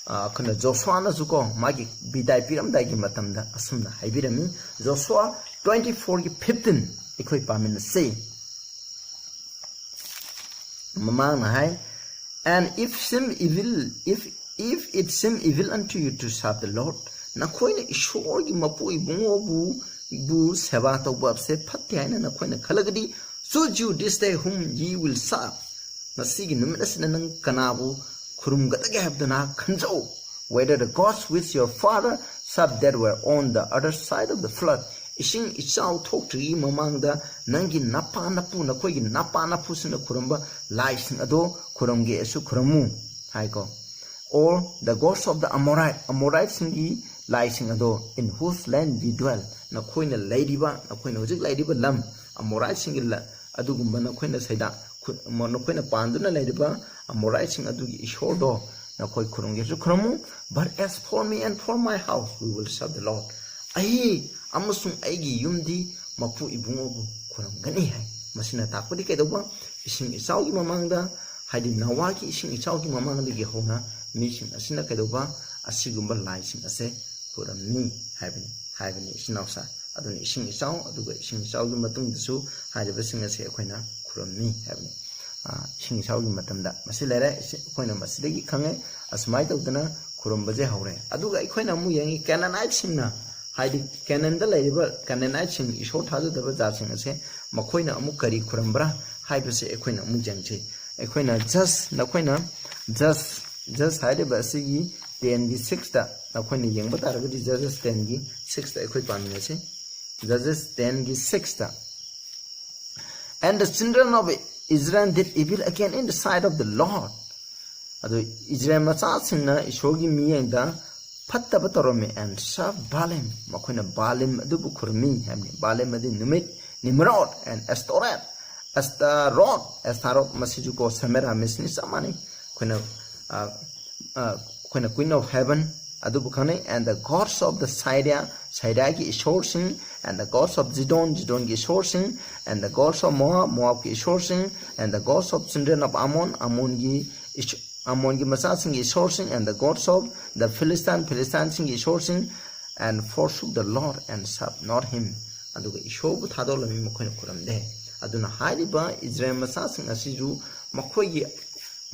ꯑ, ꯑꯩꯈꯣꯏꯅ ꯖꯣꯁꯨꯋꯥꯅꯁꯨ ꯀꯣ, ꯃꯥꯒꯤ ꯕꯤꯗꯥꯏ ꯄꯤꯔꯝꯗꯥꯏꯒꯤ ꯃꯇꯝꯗ ꯑꯁꯨꯝꯅ ꯍꯥꯏꯕꯤꯔꯝꯃꯤ꯫ ꯖꯣꯁꯨꯋꯥ twenty fourꯒꯤ fifteen ꯑꯩꯈꯣꯏ ꯄꯥꯃꯤꯟꯅꯁꯤ꯫ ꯃꯃꯥꯡꯅ ꯍꯥꯏ, "And if seem evil, if, if it seem evil unto you to serve the Lord," ꯅꯈꯣꯏꯅ ꯏꯁꯣꯔꯒꯤ ꯃꯄꯨ ꯏꯕꯨꯡꯉꯣꯕꯨ, ꯕꯨ ꯁꯦꯕꯥ ꯇꯧꯕꯁꯦ ꯐꯠꯇꯦ ꯍꯥꯏꯅ ꯅꯈꯣꯏꯅ ꯈꯜꯂꯒꯗꯤ, "Choose you this day whom ye will serve." ꯉꯁꯤꯒꯤ ꯅꯨꯃꯤꯠ ꯑꯁꯤꯗ ꯅꯪ ꯀꯅꯥꯕꯨ ꯈꯨꯔꯨꯝꯒꯗꯒꯦ ꯍꯥꯏꯕꯗꯨ ꯅꯍꯥꯛ ꯈꯟꯖꯧ꯫ "Whether the gods which your father served that were on the other side of the flood," ꯏꯁꯤꯡ ꯏꯆꯥꯎ ꯊꯣꯛꯇ꯭ꯔꯤꯉꯩ ꯃꯃꯥꯡꯗ ꯅꯪꯒꯤ ꯅꯄꯥ ꯅꯄꯨ, ꯅꯈꯣꯏꯒꯤ ꯅꯄꯥ ꯅꯄꯨꯁꯤꯡꯅ ꯈꯨꯔꯨꯝꯕ ꯂꯥꯏꯁꯤꯡ ꯑꯗꯣ ꯈꯨꯔꯨꯝꯒꯦꯁꯨ ꯈꯨꯔꯨꯝꯃꯨ ꯍꯥꯏꯀꯣ꯫ "Or the gods of the Amorite," ꯑꯃꯣꯔꯥꯏꯠꯁꯤꯡꯒꯤ ꯂꯥꯏꯁꯤꯡ ꯑꯗꯣ, "in whose land ye dwell," ꯅꯈꯣꯏꯅ ꯂꯩꯔꯤꯕ, ꯅꯈꯣꯏꯅ ꯍꯧꯖꯤꯛ ꯂꯩꯔꯤꯕ ꯂꯝ, ꯑꯃꯣꯔꯥꯏꯠꯁꯤꯡꯒꯤ ꯂ-, ꯑꯗꯨꯒꯨꯝꯕ ꯅꯈꯣꯏꯅ ꯁꯩꯗꯥ-, ꯈꯨ-, ꯃ-, ꯅꯈꯣꯏꯅ ꯄꯥꯟꯗꯨꯅ ꯂꯩꯔꯤꯕ ꯑꯃꯣꯔꯥꯏꯠꯁꯤꯡ ꯑꯗꯨꯒꯤ ꯏꯁꯣꯔꯗꯣ ꯅꯈꯣꯏ ꯈꯨꯔꯨꯝꯒꯦꯁꯨ ꯈꯨꯔꯨꯝꯃꯨ꯫ "But as for me and for my house, we will serve the Lord." ꯑꯩ ꯑꯃꯁꯨꯡ ꯑꯩꯒꯤ ꯌꯨꯝꯗꯤ ꯃꯄꯨ ꯏꯕꯨꯡꯉꯣꯕꯨ ꯈꯨꯔꯨꯝꯒꯅꯤ ꯍꯥꯏ꯫ ꯃꯁꯤꯅ ꯇꯥꯛꯄꯗꯤ ꯀꯩꯗꯧꯕ? ꯏꯁꯤꯡ ꯏꯆꯥꯎꯒꯤ ꯃꯃꯥꯡꯗ, ꯍꯥꯏꯗꯤ ꯅꯣꯋꯥꯒꯤ ꯏꯁꯤꯡ ꯏꯆꯥꯎꯒꯤ ꯃꯃꯥꯡꯗꯒꯤ ꯍꯧꯅ ꯃꯤꯁꯤꯡ ꯑꯁꯤꯅ ꯀꯩꯗꯧꯕ? ꯑꯁꯤꯒꯨꯝꯕ ꯂꯥꯏꯁꯤꯡ ꯑꯁꯦ ꯈꯨꯔꯨꯝꯃꯤ ꯍꯥꯏꯕꯅꯤ, ꯍꯥꯏꯕꯅꯤ, ꯏꯆꯤꯟ ꯏꯅꯥꯎꯁꯥ꯫ ꯑꯗꯨꯅ ꯏꯁꯤꯡ ꯏꯆꯥꯎ, ꯑꯗꯨꯒ ꯏꯁꯤꯡ ꯏꯆꯥꯎꯒꯤ ꯃꯇꯨꯡꯗꯁꯨ ꯍꯥꯏꯔꯤꯕꯁꯤꯡ ꯑꯁꯦ ꯑꯩꯈꯣꯏꯅ ꯈꯨꯔꯨꯝꯃꯤ ꯍꯥꯏꯕꯅꯤ꯫ ꯑ, ꯏꯁꯤꯡ ꯏꯆꯥꯎꯒꯤ ꯃꯇꯝꯗ ꯃꯁꯤ ꯂꯩꯔꯦ꯫ ꯏꯁꯤ-, ꯑꯩꯈꯣꯏꯅ ꯃꯁꯤꯗꯒꯤ ꯈꯪꯉꯦ, ꯑꯁꯨꯃꯥꯏꯅ ꯇꯧꯗꯅ ꯈꯨꯔꯨꯝꯕꯁꯦ ꯍꯧꯔꯦ꯫ ꯑꯗꯨꯒ ꯑꯩꯈꯣꯏꯅ ꯑꯃꯨꯛ ꯌꯦꯡꯉꯤ, ꯀꯦꯅꯥꯅꯥꯏꯠꯁꯤꯡꯅ, ꯍꯥꯏꯗꯤ ꯀꯦꯅꯥꯟꯗ ꯂꯩꯔꯤꯕ ꯀꯦꯅꯥꯅꯥꯏꯠꯁꯤꯡ, ꯏꯁꯣꯔ ꯊꯥꯖꯗꯕ ꯖꯥꯠꯁꯤꯡ ꯑꯁꯦ ꯃꯈꯣꯏꯅ ꯑꯃꯨꯛ ꯀꯔꯤ ꯈꯨꯔꯝꯕ꯭ꯔꯥ ꯍꯥꯏꯕꯁꯦ ꯑꯩꯈꯣꯏꯅ ꯑꯃꯨꯛ ꯌꯦꯡꯁꯤ꯫ ꯑꯩꯈꯣꯏꯅ ꯖꯁ, ꯅꯈꯣꯏꯅ ꯖꯁ, ꯖꯁ ꯍꯥꯏꯔꯤꯕ ꯑꯁꯤꯒꯤ tenꯒꯤ sixꯇ ꯅꯈꯣꯏꯅ ꯌꯦꯡꯕ ꯇꯥꯔꯒꯗꯤ, ꯖꯁ tenꯒꯤ sixꯇ ꯑꯩꯈꯣꯏ ꯄꯥꯃꯤꯟꯅꯁꯤ꯫ ꯖꯁ tenꯒꯤ sixꯇ, "And the children of Israel did evil again in the sight of the Lord." ꯑꯗꯨ ꯏꯖꯔꯦꯜ ꯃꯆꯥꯁꯤꯡꯅ ꯏꯁꯣꯔꯒꯤ ꯃꯤꯠꯌꯦꯡꯗ ꯐꯠꯇꯕ ꯇꯧꯔꯝꯃꯤ, "and served Baalim," ꯃꯈꯣꯏꯅ ꯕꯥꯂꯤꯝ ꯑꯗꯨꯕꯨ ꯈꯨꯔꯨꯝꯃꯤ ꯍꯥꯏꯕꯅꯤ꯫ ꯕꯥꯂꯤꯝ ꯑꯗꯨ ꯅꯨꯃꯤꯠ, "Nimrod and Ashtoreth," Ashtaroth, Ashtaroth ꯃꯁꯤꯁꯨ ꯀꯣ Semiramisꯅꯤ, ꯆꯞ ꯃꯥꯟꯅꯩ꯫ ꯑꯩꯈꯣꯏꯅ ꯑ, ꯑ, ꯑꯩꯈꯣꯏꯅ Queen of Heaven ꯑꯗꯨꯕꯨ ꯈꯪꯅꯩ꯫ And the gods of the Syria, Syriaꯒꯤ ꯏꯁꯣꯔꯁꯤꯡ, and the gods of Zidon, Zidonꯒꯤ ꯏꯁꯣꯔꯁꯤꯡ, and the gods of Moab, Moabꯀꯤ ꯏꯁꯣꯔꯁꯤꯡ, and the gods of children of Ammon, Ammonꯒꯤ is-, Ammonꯒꯤ ꯃꯆꯥꯁꯤꯡꯒꯤ ꯏꯁꯣꯔꯁꯤꯡ, and the gods of the Philistine, Philistineꯁꯤꯡꯒꯤ ꯏꯁꯣꯔꯁꯤꯡ, and forsook the Lord and served not him. ꯑꯗꯨꯒ ꯏꯁꯣꯔꯕꯨ ꯊꯥꯗꯣꯛꯂꯝꯃꯤ, ꯃꯈꯣꯏꯅ ꯈꯨꯔꯨꯝꯗꯦ꯫ ꯑꯗꯨꯅ ꯍꯥꯏꯔꯤꯕ Israel ꯃꯆꯥꯁꯤꯡ ꯑꯁꯤꯁꯨ ꯃꯈꯣꯏꯒꯤ,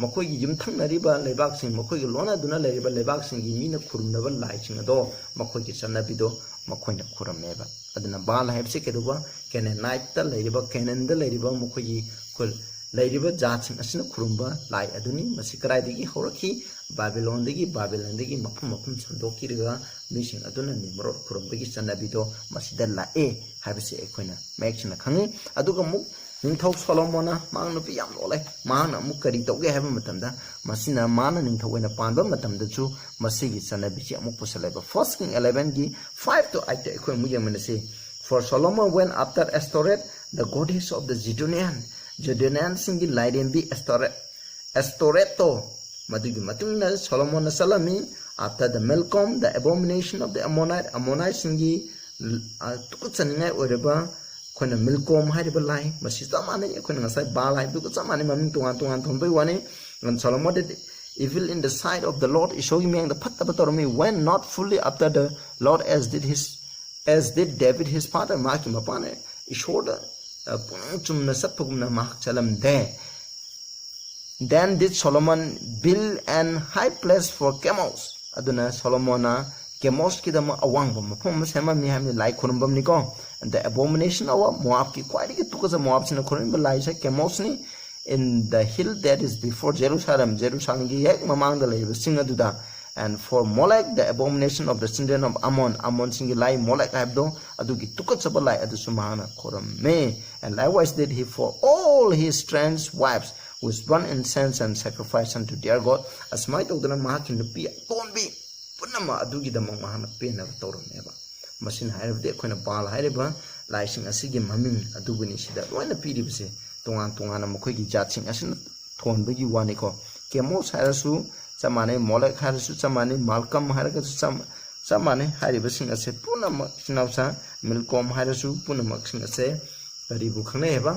ꯃꯈꯣꯏꯒꯤ ꯌꯨꯝꯊꯪꯅꯔꯤꯕ ꯂꯩꯕꯥꯛꯁꯤꯡ, ꯃꯈꯣꯏꯒꯤ ꯂꯣꯟꯅꯗꯨꯅ ꯂꯩꯔꯤꯕ ꯂꯩꯕꯥꯛꯁꯤꯡꯒꯤ ꯃꯤꯅ ꯈꯨꯔꯨꯝꯅꯕ ꯂꯥꯏꯁꯤꯡ ꯑꯗꯣ, ꯃꯈꯣꯏꯒꯤ ꯆꯠꯅꯕꯤꯗꯣ ꯃꯈꯣꯏꯅ ꯈꯨꯔꯨꯝꯃꯦꯕ꯫ ꯑꯗꯨꯅ ꯕꯥꯜ ꯍꯥꯏꯕꯁꯤ ꯀꯩꯗꯧꯕ? ꯀꯦꯅꯥꯟꯅꯥꯏꯠꯇ ꯂꯩꯔꯤꯕ, ꯀꯦꯅꯥꯟꯗ ꯂꯩꯔꯤꯕ ꯃꯈꯣꯏꯒꯤ ꯈꯨꯜ, ꯂꯩꯔꯤꯕ ꯖꯥꯠꯁꯤꯡ ꯑꯁꯤꯅ ꯈꯨꯔꯨꯝꯕ ꯂꯥꯏ ꯑꯗꯨꯅꯤ꯫ ꯃꯁꯤ ꯀꯗꯥꯏꯗꯒꯤ ꯍꯧꯔꯛꯈꯤ? ꯕꯥꯕꯤꯂꯣꯟꯗꯒꯤ, ꯕꯥꯕꯤꯂꯣꯟꯗꯒꯤ ꯃꯐꯝ ꯃꯐꯝ ꯁꯟꯗꯣꯛꯈꯤꯔꯒ ꯃꯤꯁꯤꯡ ꯑꯗꯨꯅ ꯅꯤꯃꯔꯣꯠ ꯈꯨꯔꯨꯝꯕꯒꯤ ꯆꯠꯅꯕꯤꯗꯣ ꯃꯁꯤꯗ ꯂꯥꯛꯑꯦ ꯍꯥꯏꯕꯁꯤ ꯑꯩꯈꯣꯏꯅ ꯃꯌꯦꯛ ꯁꯦꯡꯅ ꯈꯪꯉꯤ꯫ ꯑꯗꯨꯒ ꯑꯃꯨꯛ ꯅꯤꯡꯊꯧ ꯁꯣꯂꯣꯃꯣꯟꯅ, ꯃꯍꯥꯛ ꯅꯨꯄꯤ ꯌꯥꯝ ꯂꯣꯜꯂꯦ, ꯃꯍꯥꯛꯅ ꯑꯃꯨꯛ ꯀꯔꯤ ꯇꯧꯒꯦ ꯍꯥꯏꯕ ꯃꯇꯝꯗ, ꯃꯁꯤꯅ ꯃꯥꯅ ꯅꯤꯡꯊꯧ ꯑꯣꯏꯅ ꯄꯥꯟꯕ ꯃꯇꯝꯗꯁꯨ ꯃꯁꯤꯒꯤ ꯆꯠꯅꯕꯤꯁꯤ ꯑꯃꯨꯛ ꯄꯨꯁꯜꯂꯦꯕ꯫ First King elevenꯒꯤ five to eight ꯑꯩꯈꯣꯏ ꯑꯃꯨꯛ ꯌꯦꯡꯃꯤꯟꯅꯁꯤ꯫ For Solomon went after Ashtoreth, the goddess of the Zidonian, ꯖꯤꯗꯣꯅꯤꯌꯥꯟꯁꯤꯡꯒꯤ ꯂꯥꯏꯔꯦꯝꯕꯤ ꯑꯦꯁꯇꯣꯔꯦꯠ, ꯑꯦꯁꯇꯣꯔꯦꯠꯇꯣ, ꯃꯗꯨꯒꯤ ꯃꯇꯨꯡ ꯏꯟꯅ ꯁꯣꯂꯣꯃꯣꯟꯅ ꯆꯠꯂꯝꯃꯤ꯫ After the Milcom, the abomination of the Ammonite, ꯑꯃꯣꯅꯥꯏꯠꯁꯤꯡꯒꯤ, ꯑ, ꯇꯨꯀꯠꯆꯅꯤꯡꯉꯥꯏ ꯑꯣꯏꯔꯕ ꯑꯩꯈꯣꯏꯅ ꯃꯤꯜꯀꯣꯝ ꯍꯥꯏꯔꯤꯕ ꯂꯥꯏ, ꯃꯁꯤ ꯆꯞ ꯃꯥꯟꯅꯩ, ꯑꯩꯈꯣꯏꯅ ꯉꯁꯥꯏ ꯕꯥꯜ ꯍꯥꯏꯕꯗꯨꯒ ꯆꯞ ꯃꯥꯟꯅꯩ, ꯃꯃꯤꯡ ꯇꯣꯉꯥꯟ ꯇꯣꯉꯥꯟ ꯊꯣꯟꯕꯩ ꯋꯥꯅꯤ꯫ And Solomon did evil in the sight of the Lord, ꯏꯁꯣꯔꯒꯤ ꯃꯤꯠꯌꯦꯡꯗ ꯐꯠꯇꯕ ꯇꯧꯔꯝꯃꯤ꯫ Went not fully after the Lord as did his, as did David his father, ꯃꯍꯥꯛꯀꯤ ꯃꯄꯥꯅ ꯏꯁꯣꯔꯗ, ꯑ, ꯄꯨꯛꯅꯤꯡ ꯆꯨꯝꯅ ꯆꯠꯄꯒꯨꯝꯅ ꯃꯍꯥꯛ ꯆꯠꯂꯝꯗꯦ꯫ Then did Solomon build an high place for Chemosh, ꯑꯗꯨꯅ ꯁꯣꯂꯣꯃꯣꯟꯅ ꯀꯦꯃꯣꯁꯀꯤꯗꯃꯛ ꯑꯋꯥꯡꯕ ꯃꯐꯝ ꯑꯃ ꯁꯦꯝꯃꯝꯃꯤ ꯍꯥꯏꯕꯅꯤ, ꯂꯥꯏ ꯈꯨꯔꯨꯝꯐꯝꯅꯤꯀꯣ꯫ The abomination of Moabꯀꯤ ꯈ꯭ꯋꯥꯏꯗꯒꯤ ꯇꯨꯀꯠꯆꯕ ꯃꯣꯑꯥꯞꯁꯤꯡꯅ ꯈꯨꯔꯨꯝꯕ ꯂꯥꯏꯁꯦ ꯀꯦꯃꯣꯁꯅꯤ꯫ In the hill that is before Jerusalem, ꯖꯦꯔꯨꯁꯥꯂꯦꯝꯒꯤ ꯍꯦꯛ ꯃꯃꯥꯡꯗ ꯂꯩꯔꯤꯕ ꯆꯤꯡ ꯑꯗꯨꯗ꯫ And for Molech, the abomination of the children of Ammon, ꯑꯃꯣꯟꯁꯤꯡꯒꯤ ꯂꯥꯏ ꯃꯣꯂꯦꯛ ꯍꯥꯏꯕꯗꯣ, ꯑꯗꯨꯒꯤ ꯇꯨꯀꯠꯆꯕ ꯂꯥꯏ ꯑꯗꯨꯁꯨ ꯃꯍꯥꯛꯅ ꯈꯨꯔꯨꯝꯃꯤ꯫ And likewise did he for all his strange wives, which burn incense and sacrifice unto their god. ꯑꯁꯨꯃꯥꯏꯅ ꯇꯧꯗꯅ ꯃꯍꯥꯛꯀꯤ ꯅꯨꯄꯤ ꯑꯇꯣꯟꯕꯤ ꯄꯨꯝꯅꯃꯛ ꯑꯗꯨꯒꯤꯗꯃꯛ ꯃꯍꯥꯛꯅ ꯄꯦꯟꯅꯕ ꯇꯧꯔꯝꯃꯦꯕ꯫ ꯃꯁꯤꯅ ꯍꯥꯏꯔꯕꯗꯤ ꯑꯩꯈꯣꯏꯅ ꯕꯥꯜ ꯍꯥꯏꯔꯤꯕ ꯂꯥꯏꯁꯤꯡ ꯑꯁꯤꯒꯤ ꯃꯃꯤꯡ ꯑꯗꯨꯕꯨꯅꯤ ꯁꯤꯗ ꯂꯣꯏꯅ ꯄꯤꯔꯤꯕꯁꯦ꯫ ꯇꯣꯉꯥꯟ ꯇꯣꯉꯥꯟꯅ ꯃꯈꯣꯏꯒꯤ ꯖꯥꯠꯁꯤꯡ ꯑꯁꯤꯅ ꯊꯣꯟꯕꯒꯤ ꯋꯥꯅꯤꯀꯣ꯫ ꯀꯦꯃꯣꯁ ꯍꯥꯏꯔꯁꯨ ꯆꯞ ꯃꯥꯟꯅꯩ, ꯃꯣꯂꯦꯛ ꯍꯥꯏꯔꯁꯨ ꯆꯞ ꯃꯥꯟꯅꯩ, ꯃꯥꯜꯀꯝ ꯍꯥꯏꯔꯒꯁꯨ ꯆꯞ ꯆꯞ ꯃꯥꯟꯅꯩ꯫ ꯍꯥꯏꯔꯤꯕꯁꯤꯡ ꯑꯁꯦ ꯄꯨꯝꯅꯃꯛ, ꯏꯆꯤꯟ ꯏꯅꯥꯎꯁꯥ ꯃꯤꯜꯀꯣꯝ ꯍꯥꯏꯔꯁꯨ ꯄꯨꯝꯅꯃꯛꯁꯤꯡ ꯑꯁꯦ ꯀꯔꯤꯕꯨ ꯈꯪꯅꯩ ꯍꯥꯏꯕ?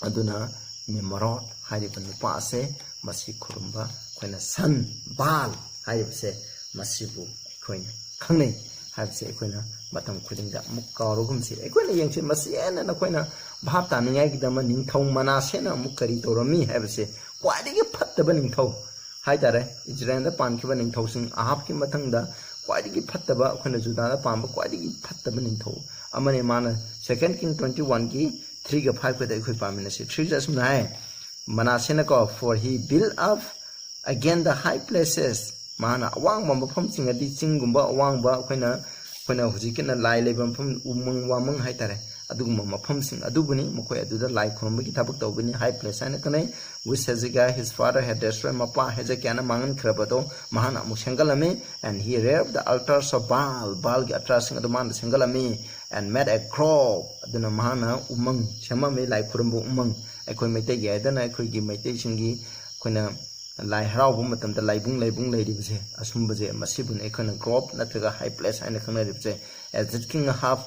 ꯑꯗꯨꯅ ꯅꯤꯃꯔꯣꯠ ꯍꯥꯏꯔꯤꯕ ꯅꯨꯄꯥ ꯑꯁꯦ, ꯃꯁꯤ ꯈꯨꯔꯨꯝꯕ ꯑꯩꯈꯣꯏꯅ ꯁꯟ ꯕꯥꯜ ꯍꯥꯏꯔꯤꯕꯁꯦ, ꯃꯁꯤꯕꯨ ꯑꯩꯈꯣꯏꯅ ꯈꯪꯅꯩ ꯍꯥꯏꯕꯁꯦ ꯑꯩꯈꯣꯏꯅ ꯃꯇꯝ ꯈꯨꯗꯤꯡꯗ ꯑꯃꯨꯛ ꯀꯥꯎꯔꯒꯨꯝꯁꯤ꯫ ꯑꯩꯈꯣꯏꯅ ꯌꯦꯡꯁꯤ, ꯃꯁꯤ ꯍꯦꯟꯅ ꯅꯈꯣꯏꯅ ꯚꯥꯞ ꯇꯥꯅꯤꯡꯉꯥꯏꯒꯤꯗꯃꯛ ꯅꯤꯡꯊꯧ ꯃꯅꯥꯁꯦꯅ ꯑꯃꯨꯛ ꯀꯔꯤ ꯇꯧꯔꯝꯃꯤ ꯍꯥꯏꯕꯁꯦ, ꯈ꯭ꯋꯥꯏꯗꯒꯤ ꯐꯠꯇꯕ ꯅꯤꯡꯊꯧ ꯍꯥꯏꯇꯥꯔꯦ, ꯏꯖꯔꯦꯜꯗ ꯄꯥꯟꯈꯤꯕ ꯅꯤꯡꯊꯧꯁꯤꯡ ꯑꯍꯥꯕꯀꯤ ꯃꯊꯪꯗ ꯈ꯭ꯋꯥꯏꯗꯒꯤ ꯐꯠꯇꯕ, ꯑꯩꯈꯣꯏꯅ ꯖꯨꯗꯥꯗ ꯄꯥꯟꯕ ꯈ꯭ꯋꯥꯏꯗꯒꯤ ꯐꯠꯇꯕ ꯅꯤꯡꯊꯧ ꯑꯃꯅꯤ꯫ ꯃꯥꯅ Second King twenty one ꯒꯤ three ꯒ five ꯒꯗ ꯑꯩꯈꯣꯏ ꯄꯥꯃꯤꯟꯅꯁꯤ꯫ Three ꯗ ꯑꯁꯨꯝꯅ ꯍꯥꯏ, ꯃꯅꯥꯁꯦꯅꯀꯣ, "For he built up again the high places", ꯃꯥꯅ ꯑꯋꯥꯡꯕ ꯃꯐꯝꯁꯤꯡ, ꯑꯗꯤ ꯆꯤꯡꯒꯨꯝꯕ ꯑꯋꯥꯡꯕ, ꯑꯩꯈꯣꯏꯅ ꯑꯩꯈꯣꯏꯅ ꯍꯧꯖꯤꯛꯀꯤꯅ ꯂꯥꯏ ꯂꯩꯕ ꯃꯐꯝ, ꯎꯃꯪ ꯋꯥꯃꯪ ꯍꯥꯏꯇꯥꯔꯦ, ꯑꯗꯨꯒꯨꯝꯕ ꯃꯐꯝꯁꯤꯡ ꯑꯗꯨꯕꯨꯅꯤ ꯃꯈꯣꯏ ꯑꯗꯨꯗ ꯂꯥꯏ ꯈꯨꯔꯨꯝꯕꯒꯤ ꯊꯕꯛ ꯇꯧꯕꯅꯤ, high place ꯍꯥꯏꯅ ꯈꯪꯅꯩ꯫ "Which Hezekiah his father had destroyed", ꯃꯄꯥ ꯍꯦꯖꯦꯀꯤꯌꯥꯅ ꯃꯥꯡꯍꯟꯈ꯭ꯔꯕꯗꯣ ꯃꯍꯥꯛꯅ ꯑꯃꯨꯛ ꯁꯦꯝꯒꯠꯂꯝꯃꯤ꯫ "And he reared the altars of Baal", ꯕꯥꯜꯒꯤ ꯑꯜꯇꯥꯔꯁꯤꯡ ꯑꯗꯨ ꯃꯥꯅ ꯁꯦꯝꯒꯠꯂꯝꯃꯤ꯫ "And made a grove", ꯑꯗꯨꯅ ꯃꯍꯥꯛꯅ ꯎꯃꯪ ꯁꯦꯝꯃꯝꯃꯤ, ꯂꯥꯏ ꯈꯨꯔꯨꯝꯕ ꯎꯃꯪ꯫ ꯑꯩꯈꯣꯏ ꯃꯩꯇꯩꯒꯤ ꯍꯥꯏꯗꯅ ꯑꯩꯈꯣꯏꯒꯤ ꯃꯩꯇꯩꯁꯤꯡꯒꯤ ꯑꯩꯈꯣꯏꯅ ꯂꯥꯏ ꯍꯔꯥꯎꯕ ꯃꯇꯝꯗ ꯂꯥꯏꯕꯨꯡ, ꯂꯥꯏꯕꯨꯡ ꯂꯩꯔꯤꯕꯁꯦ, ꯑꯁꯨꯝꯕꯁꯦ, ꯃꯁꯤꯕꯨꯅꯤ ꯑꯩꯈꯣꯏꯅ grove ꯅꯠꯇ꯭ꯔꯒ high place ꯍꯥꯏꯅ ꯈꯪꯅꯔꯤꯕꯁꯦ꯫ As the king Ahab,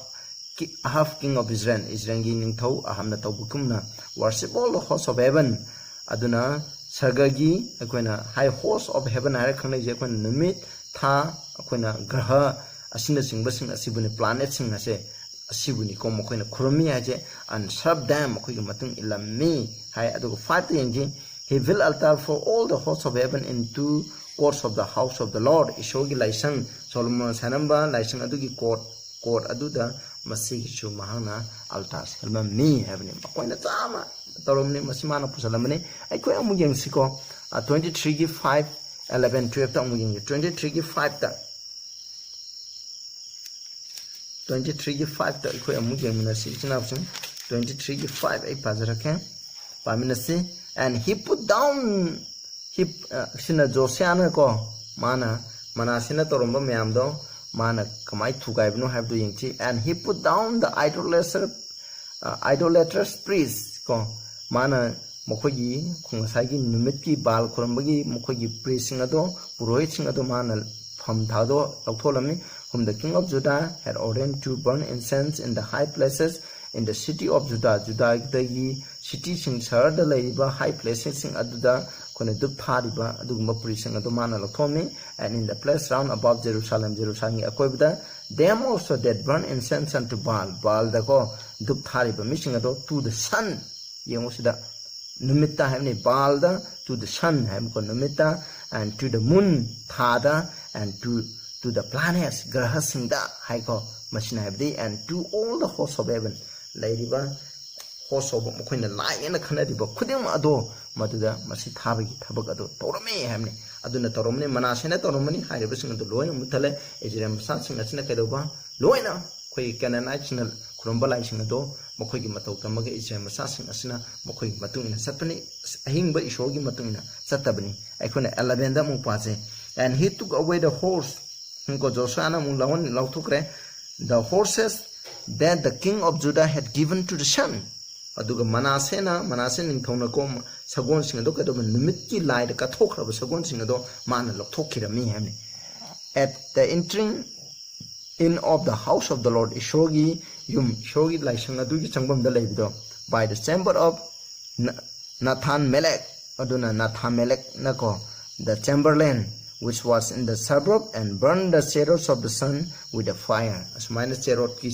Ki-, Ahab king of Israel, ꯏꯖꯔꯦꯜꯒꯤ ꯅꯤꯡꯊꯧ ꯑꯍꯥꯕꯅ ꯇꯧꯕꯒꯨꯝꯅ, "Worship all the hosts of heaven", ꯑꯗꯨꯅ ꯁꯔꯒꯒꯤ ꯑꯩꯈꯣꯏꯅ high host of heaven ꯍꯥꯏꯔ ꯈꯪꯅꯩꯁꯦ, ꯑꯩꯈꯣꯏꯅ ꯅꯨꯃꯤꯠ, ꯊꯥ, ꯑꯩꯈꯣꯏꯅ ꯒ꯭ꯔꯍ ꯑꯁꯤꯅꯆꯤꯡꯕꯁꯤꯡ ꯑꯁꯤꯕꯨꯅꯤ, planetꯁꯤꯡ ꯑꯁꯦ, ꯑꯁꯤꯕꯨꯅꯤꯀꯣ ꯃꯈꯣꯏꯅ ꯈꯨꯔꯨꯝꯃꯤ ꯍꯥꯏꯁꯦ꯫ "And serve them", ꯃꯈꯣꯏꯒꯤ ꯃꯇꯨꯡ ꯏꯜꯂꯝꯃꯤ ꯍꯥꯏ꯫ ꯑꯗꯨꯒ five ꯇ ꯌꯦꯡꯁꯤ, "He built altar for all the hosts of heaven in two courts of the house of the Lord", ꯏꯁꯣꯔꯒꯤ ꯂꯥꯏꯁꯪ, ꯁꯣꯂꯣꯃꯣꯟ ꯁꯥꯟꯅꯔꯝꯕ ꯂꯥꯏꯁꯪ ꯑꯗꯨꯒꯤ court, court ꯑꯗꯨꯗ ꯃꯁꯤꯒꯤꯁꯨ ꯃꯍꯥꯛꯅ altar ꯁꯦꯝꯂꯝꯃꯤ ꯍꯥꯏꯕꯅꯤ꯫ ꯃꯈꯣꯏꯅ ꯆꯥꯝꯃ ꯇꯧꯔꯝꯕꯅꯤ, ꯃꯁꯤ ꯃꯥꯅ ꯄꯨꯁꯜꯂꯝꯕꯅꯤ꯫ ꯑꯩꯈꯣꯏ ꯑꯃꯨꯛ ꯌꯦꯡꯁꯤꯀꯣ, twenty three ꯒꯤ five, eleven, twelve ꯇ ꯑꯃꯨꯛ ꯌꯦꯡꯁꯤ꯫ Twenty three ꯒꯤ five ꯇ, twenty three ꯒꯤ five ꯇ ꯑꯩꯈꯣꯏ ꯑꯃꯨꯛ ꯌꯦꯡꯃꯤꯟꯅꯁꯤ, ꯏꯆꯤꯟ ꯏꯅꯥꯎꯁꯤꯡ꯫ Twenty three ꯒꯤ five ꯑꯩ ꯄꯥꯖꯔꯛꯀꯦ, ꯄꯥꯃꯤꯟꯅꯁꯤ꯫ "And he put down", he, ꯑ, ꯁꯤꯅ ꯖꯣꯁꯤꯌꯥꯅꯀꯣ, ꯃꯥꯅ ꯃꯅꯥꯁꯦꯅ ꯇꯧꯔꯝꯕ ꯃꯌꯥꯝꯗꯣ ꯃꯥꯅ ꯀꯃꯥꯏ ꯊꯨꯒꯥꯏꯕꯅꯣ ꯍꯥꯏꯕꯗꯨ ꯌꯦꯡꯁꯤ꯫ "And he put down the idolatrous, uh, idolatrous priests", ꯃꯥꯅ ꯃꯈꯣꯏꯒꯤ ꯉꯁꯥꯏꯒꯤ ꯅꯨꯃꯤꯠꯀꯤ ꯕꯥꯜ ꯈꯨꯔꯨꯝꯕꯒꯤ ꯃꯈꯣꯏꯒꯤ priestꯁꯤꯡ ꯑꯗꯣ, ꯄꯨꯔꯣꯍꯤꯠꯁꯤꯡ ꯑꯗꯣ ꯃꯥꯅ ꯐꯝ ꯊꯥꯗꯣ ꯂꯧꯊꯣꯛꯂꯝꯃꯤ꯫ Whom the king of Judah had ordained to burn incense in the high places in the city of Judah, ꯖꯨꯗꯥꯗꯒꯤ cityꯁꯤꯡ, ꯁꯍꯔꯗ ꯂꯩꯔꯤꯕ high placesꯁꯤꯡ ꯑꯗꯨꯗ ꯑꯩꯈꯣꯏꯅ ꯙꯨꯞ ꯊꯥꯔꯤꯕ ꯑꯗꯨꯒꯨꯝꯕ priestꯁꯤꯡ ꯑꯗꯨ ꯃꯥꯅ ꯂꯧꯊꯣꯛꯑꯝꯃꯤ꯫ And in the place round about Jerusalem, ꯖꯦꯔꯨꯁꯥꯂꯦꯝꯒꯤ ꯑꯀꯣꯏꯕꯗ, them also that burn incense unto Baal, ꯕꯥꯜꯗꯀꯣ ꯙꯨꯞ ꯊꯥꯔꯤꯕ ꯃꯤꯁꯤꯡ ꯑꯗꯣ, to the sun, ꯌꯦꯡꯉꯨ ꯁꯤꯗ, ꯅꯨꯃꯤꯠꯇ ꯍꯥꯏꯕꯅꯤ, ꯕꯥꯜꯗ, to the sun ꯍꯥꯏꯕꯀꯣ, ꯅꯨꯃꯤꯠꯇ, and to the moon, ꯊꯥꯗ, and to, to the planets, ꯒ꯭ꯔꯍꯁꯤꯡꯗ ꯍꯥꯏꯀꯣ꯫ ꯃꯁꯤꯅ ꯍꯥꯏꯕꯗꯤ, and to all the hosts of heaven, ꯂꯩꯔꯤꯕ host of, ꯃꯈꯣꯏꯅ ꯂꯥꯏꯅꯦꯅ ꯈꯟꯅꯔꯤꯕ ꯈꯨꯗꯤꯡꯃꯛ ꯑꯗꯣ ꯃꯗꯨꯗ ꯃꯁꯤ ꯊꯥꯕꯒꯤ ꯊꯕꯛ ꯑꯗꯨ ꯇꯧꯔꯝꯃꯦ ꯍꯥꯏꯕꯅꯤ꯫ ꯑꯗꯨꯅ ꯇꯧꯔꯝꯃꯅꯤ, ꯃꯅꯥꯁꯦꯅ ꯇꯧꯔꯝꯃꯅꯤ ꯍꯥꯏꯔꯤꯕꯁꯤꯡ ꯑꯗꯨ ꯂꯣꯏꯅ ꯃꯨꯠꯊꯠꯂꯦ꯫ ꯏꯖꯔꯦꯜ ꯃꯆꯥꯁꯤꯡ ꯑꯁꯤꯅ ꯀꯩꯗꯧꯕ? ꯂꯣꯏꯅ ꯑꯩꯈꯣꯏꯒꯤ ꯀꯦꯅꯥꯅꯥꯏꯠꯁꯤꯡꯅ ꯈꯨꯔꯨꯝꯕ ꯂꯥꯏꯁꯤꯡ ꯑꯗꯣ ꯃꯈꯣꯏꯒꯤ ꯃꯇꯧ ꯇꯝꯃꯒ ꯏꯖꯔꯦꯜ ꯃꯆꯥꯁꯤꯡ ꯑꯁꯤꯅ ꯃꯈꯣꯏꯒꯤ ꯃꯇꯨꯡ ꯏꯟꯅ ꯆꯠꯄꯅꯤ, ꯑꯍꯤꯡꯕ ꯏꯁꯣꯔꯒꯤ ꯃꯇꯨꯡ ꯏꯟꯅ ꯆꯠꯇꯕꯅꯤ꯫ ꯑꯩꯈꯣꯏꯅ elevenꯗ ꯑꯃꯨꯛ ꯄꯥꯁꯦ, and he took away the horse, ꯀꯣ, ꯖꯣꯁꯨꯋꯥꯅ ꯑꯃꯨꯛ ꯂꯧꯍꯟ-, ꯂꯧꯊꯣꯛꯈ꯭ꯔꯦ, the horses that the king of Judah had given to the sun. ꯑꯗꯨꯒ ꯃꯅꯥꯁꯦꯅ, ꯃꯅꯥꯁꯦ ꯅꯤꯡꯊꯧꯅꯀꯣ ꯁꯒꯣꯜꯁꯤꯡ ꯑꯗꯣ ꯀꯩꯗꯧꯕ? ꯅꯨꯃꯤꯠꯀꯤ ꯂꯥꯏꯗ ꯀꯠꯊꯣꯛꯈ꯭ꯔꯕ ꯁꯒꯣꯜꯁꯤꯡ ꯑꯗꯣ ꯃꯥꯅ ꯂꯧꯊꯣꯛꯈꯤꯔꯝꯃꯤ ꯍꯥꯏꯕꯅꯤ꯫ At the entering in of the house of the Lord, ꯏꯁꯣꯔꯒꯤ ꯌꯨꯝ, ꯏꯁꯣꯔꯒꯤ ꯂꯥꯏꯁꯪ ꯑꯗꯨꯒꯤ ꯆꯪꯐꯝꯗ ꯂꯩꯕꯗꯣ, by the chamber of Na-, Nathan Melech, ꯑꯗꯨꯅ ꯅꯥꯊꯥꯟ ꯃꯦꯂꯦꯛꯅꯀꯣ, the chamberlain which was in the suburb, and burned the chariots of the sun with the fire. ꯑꯁꯨꯃꯥꯏꯅ ꯆꯦꯔꯣꯠꯀꯤ,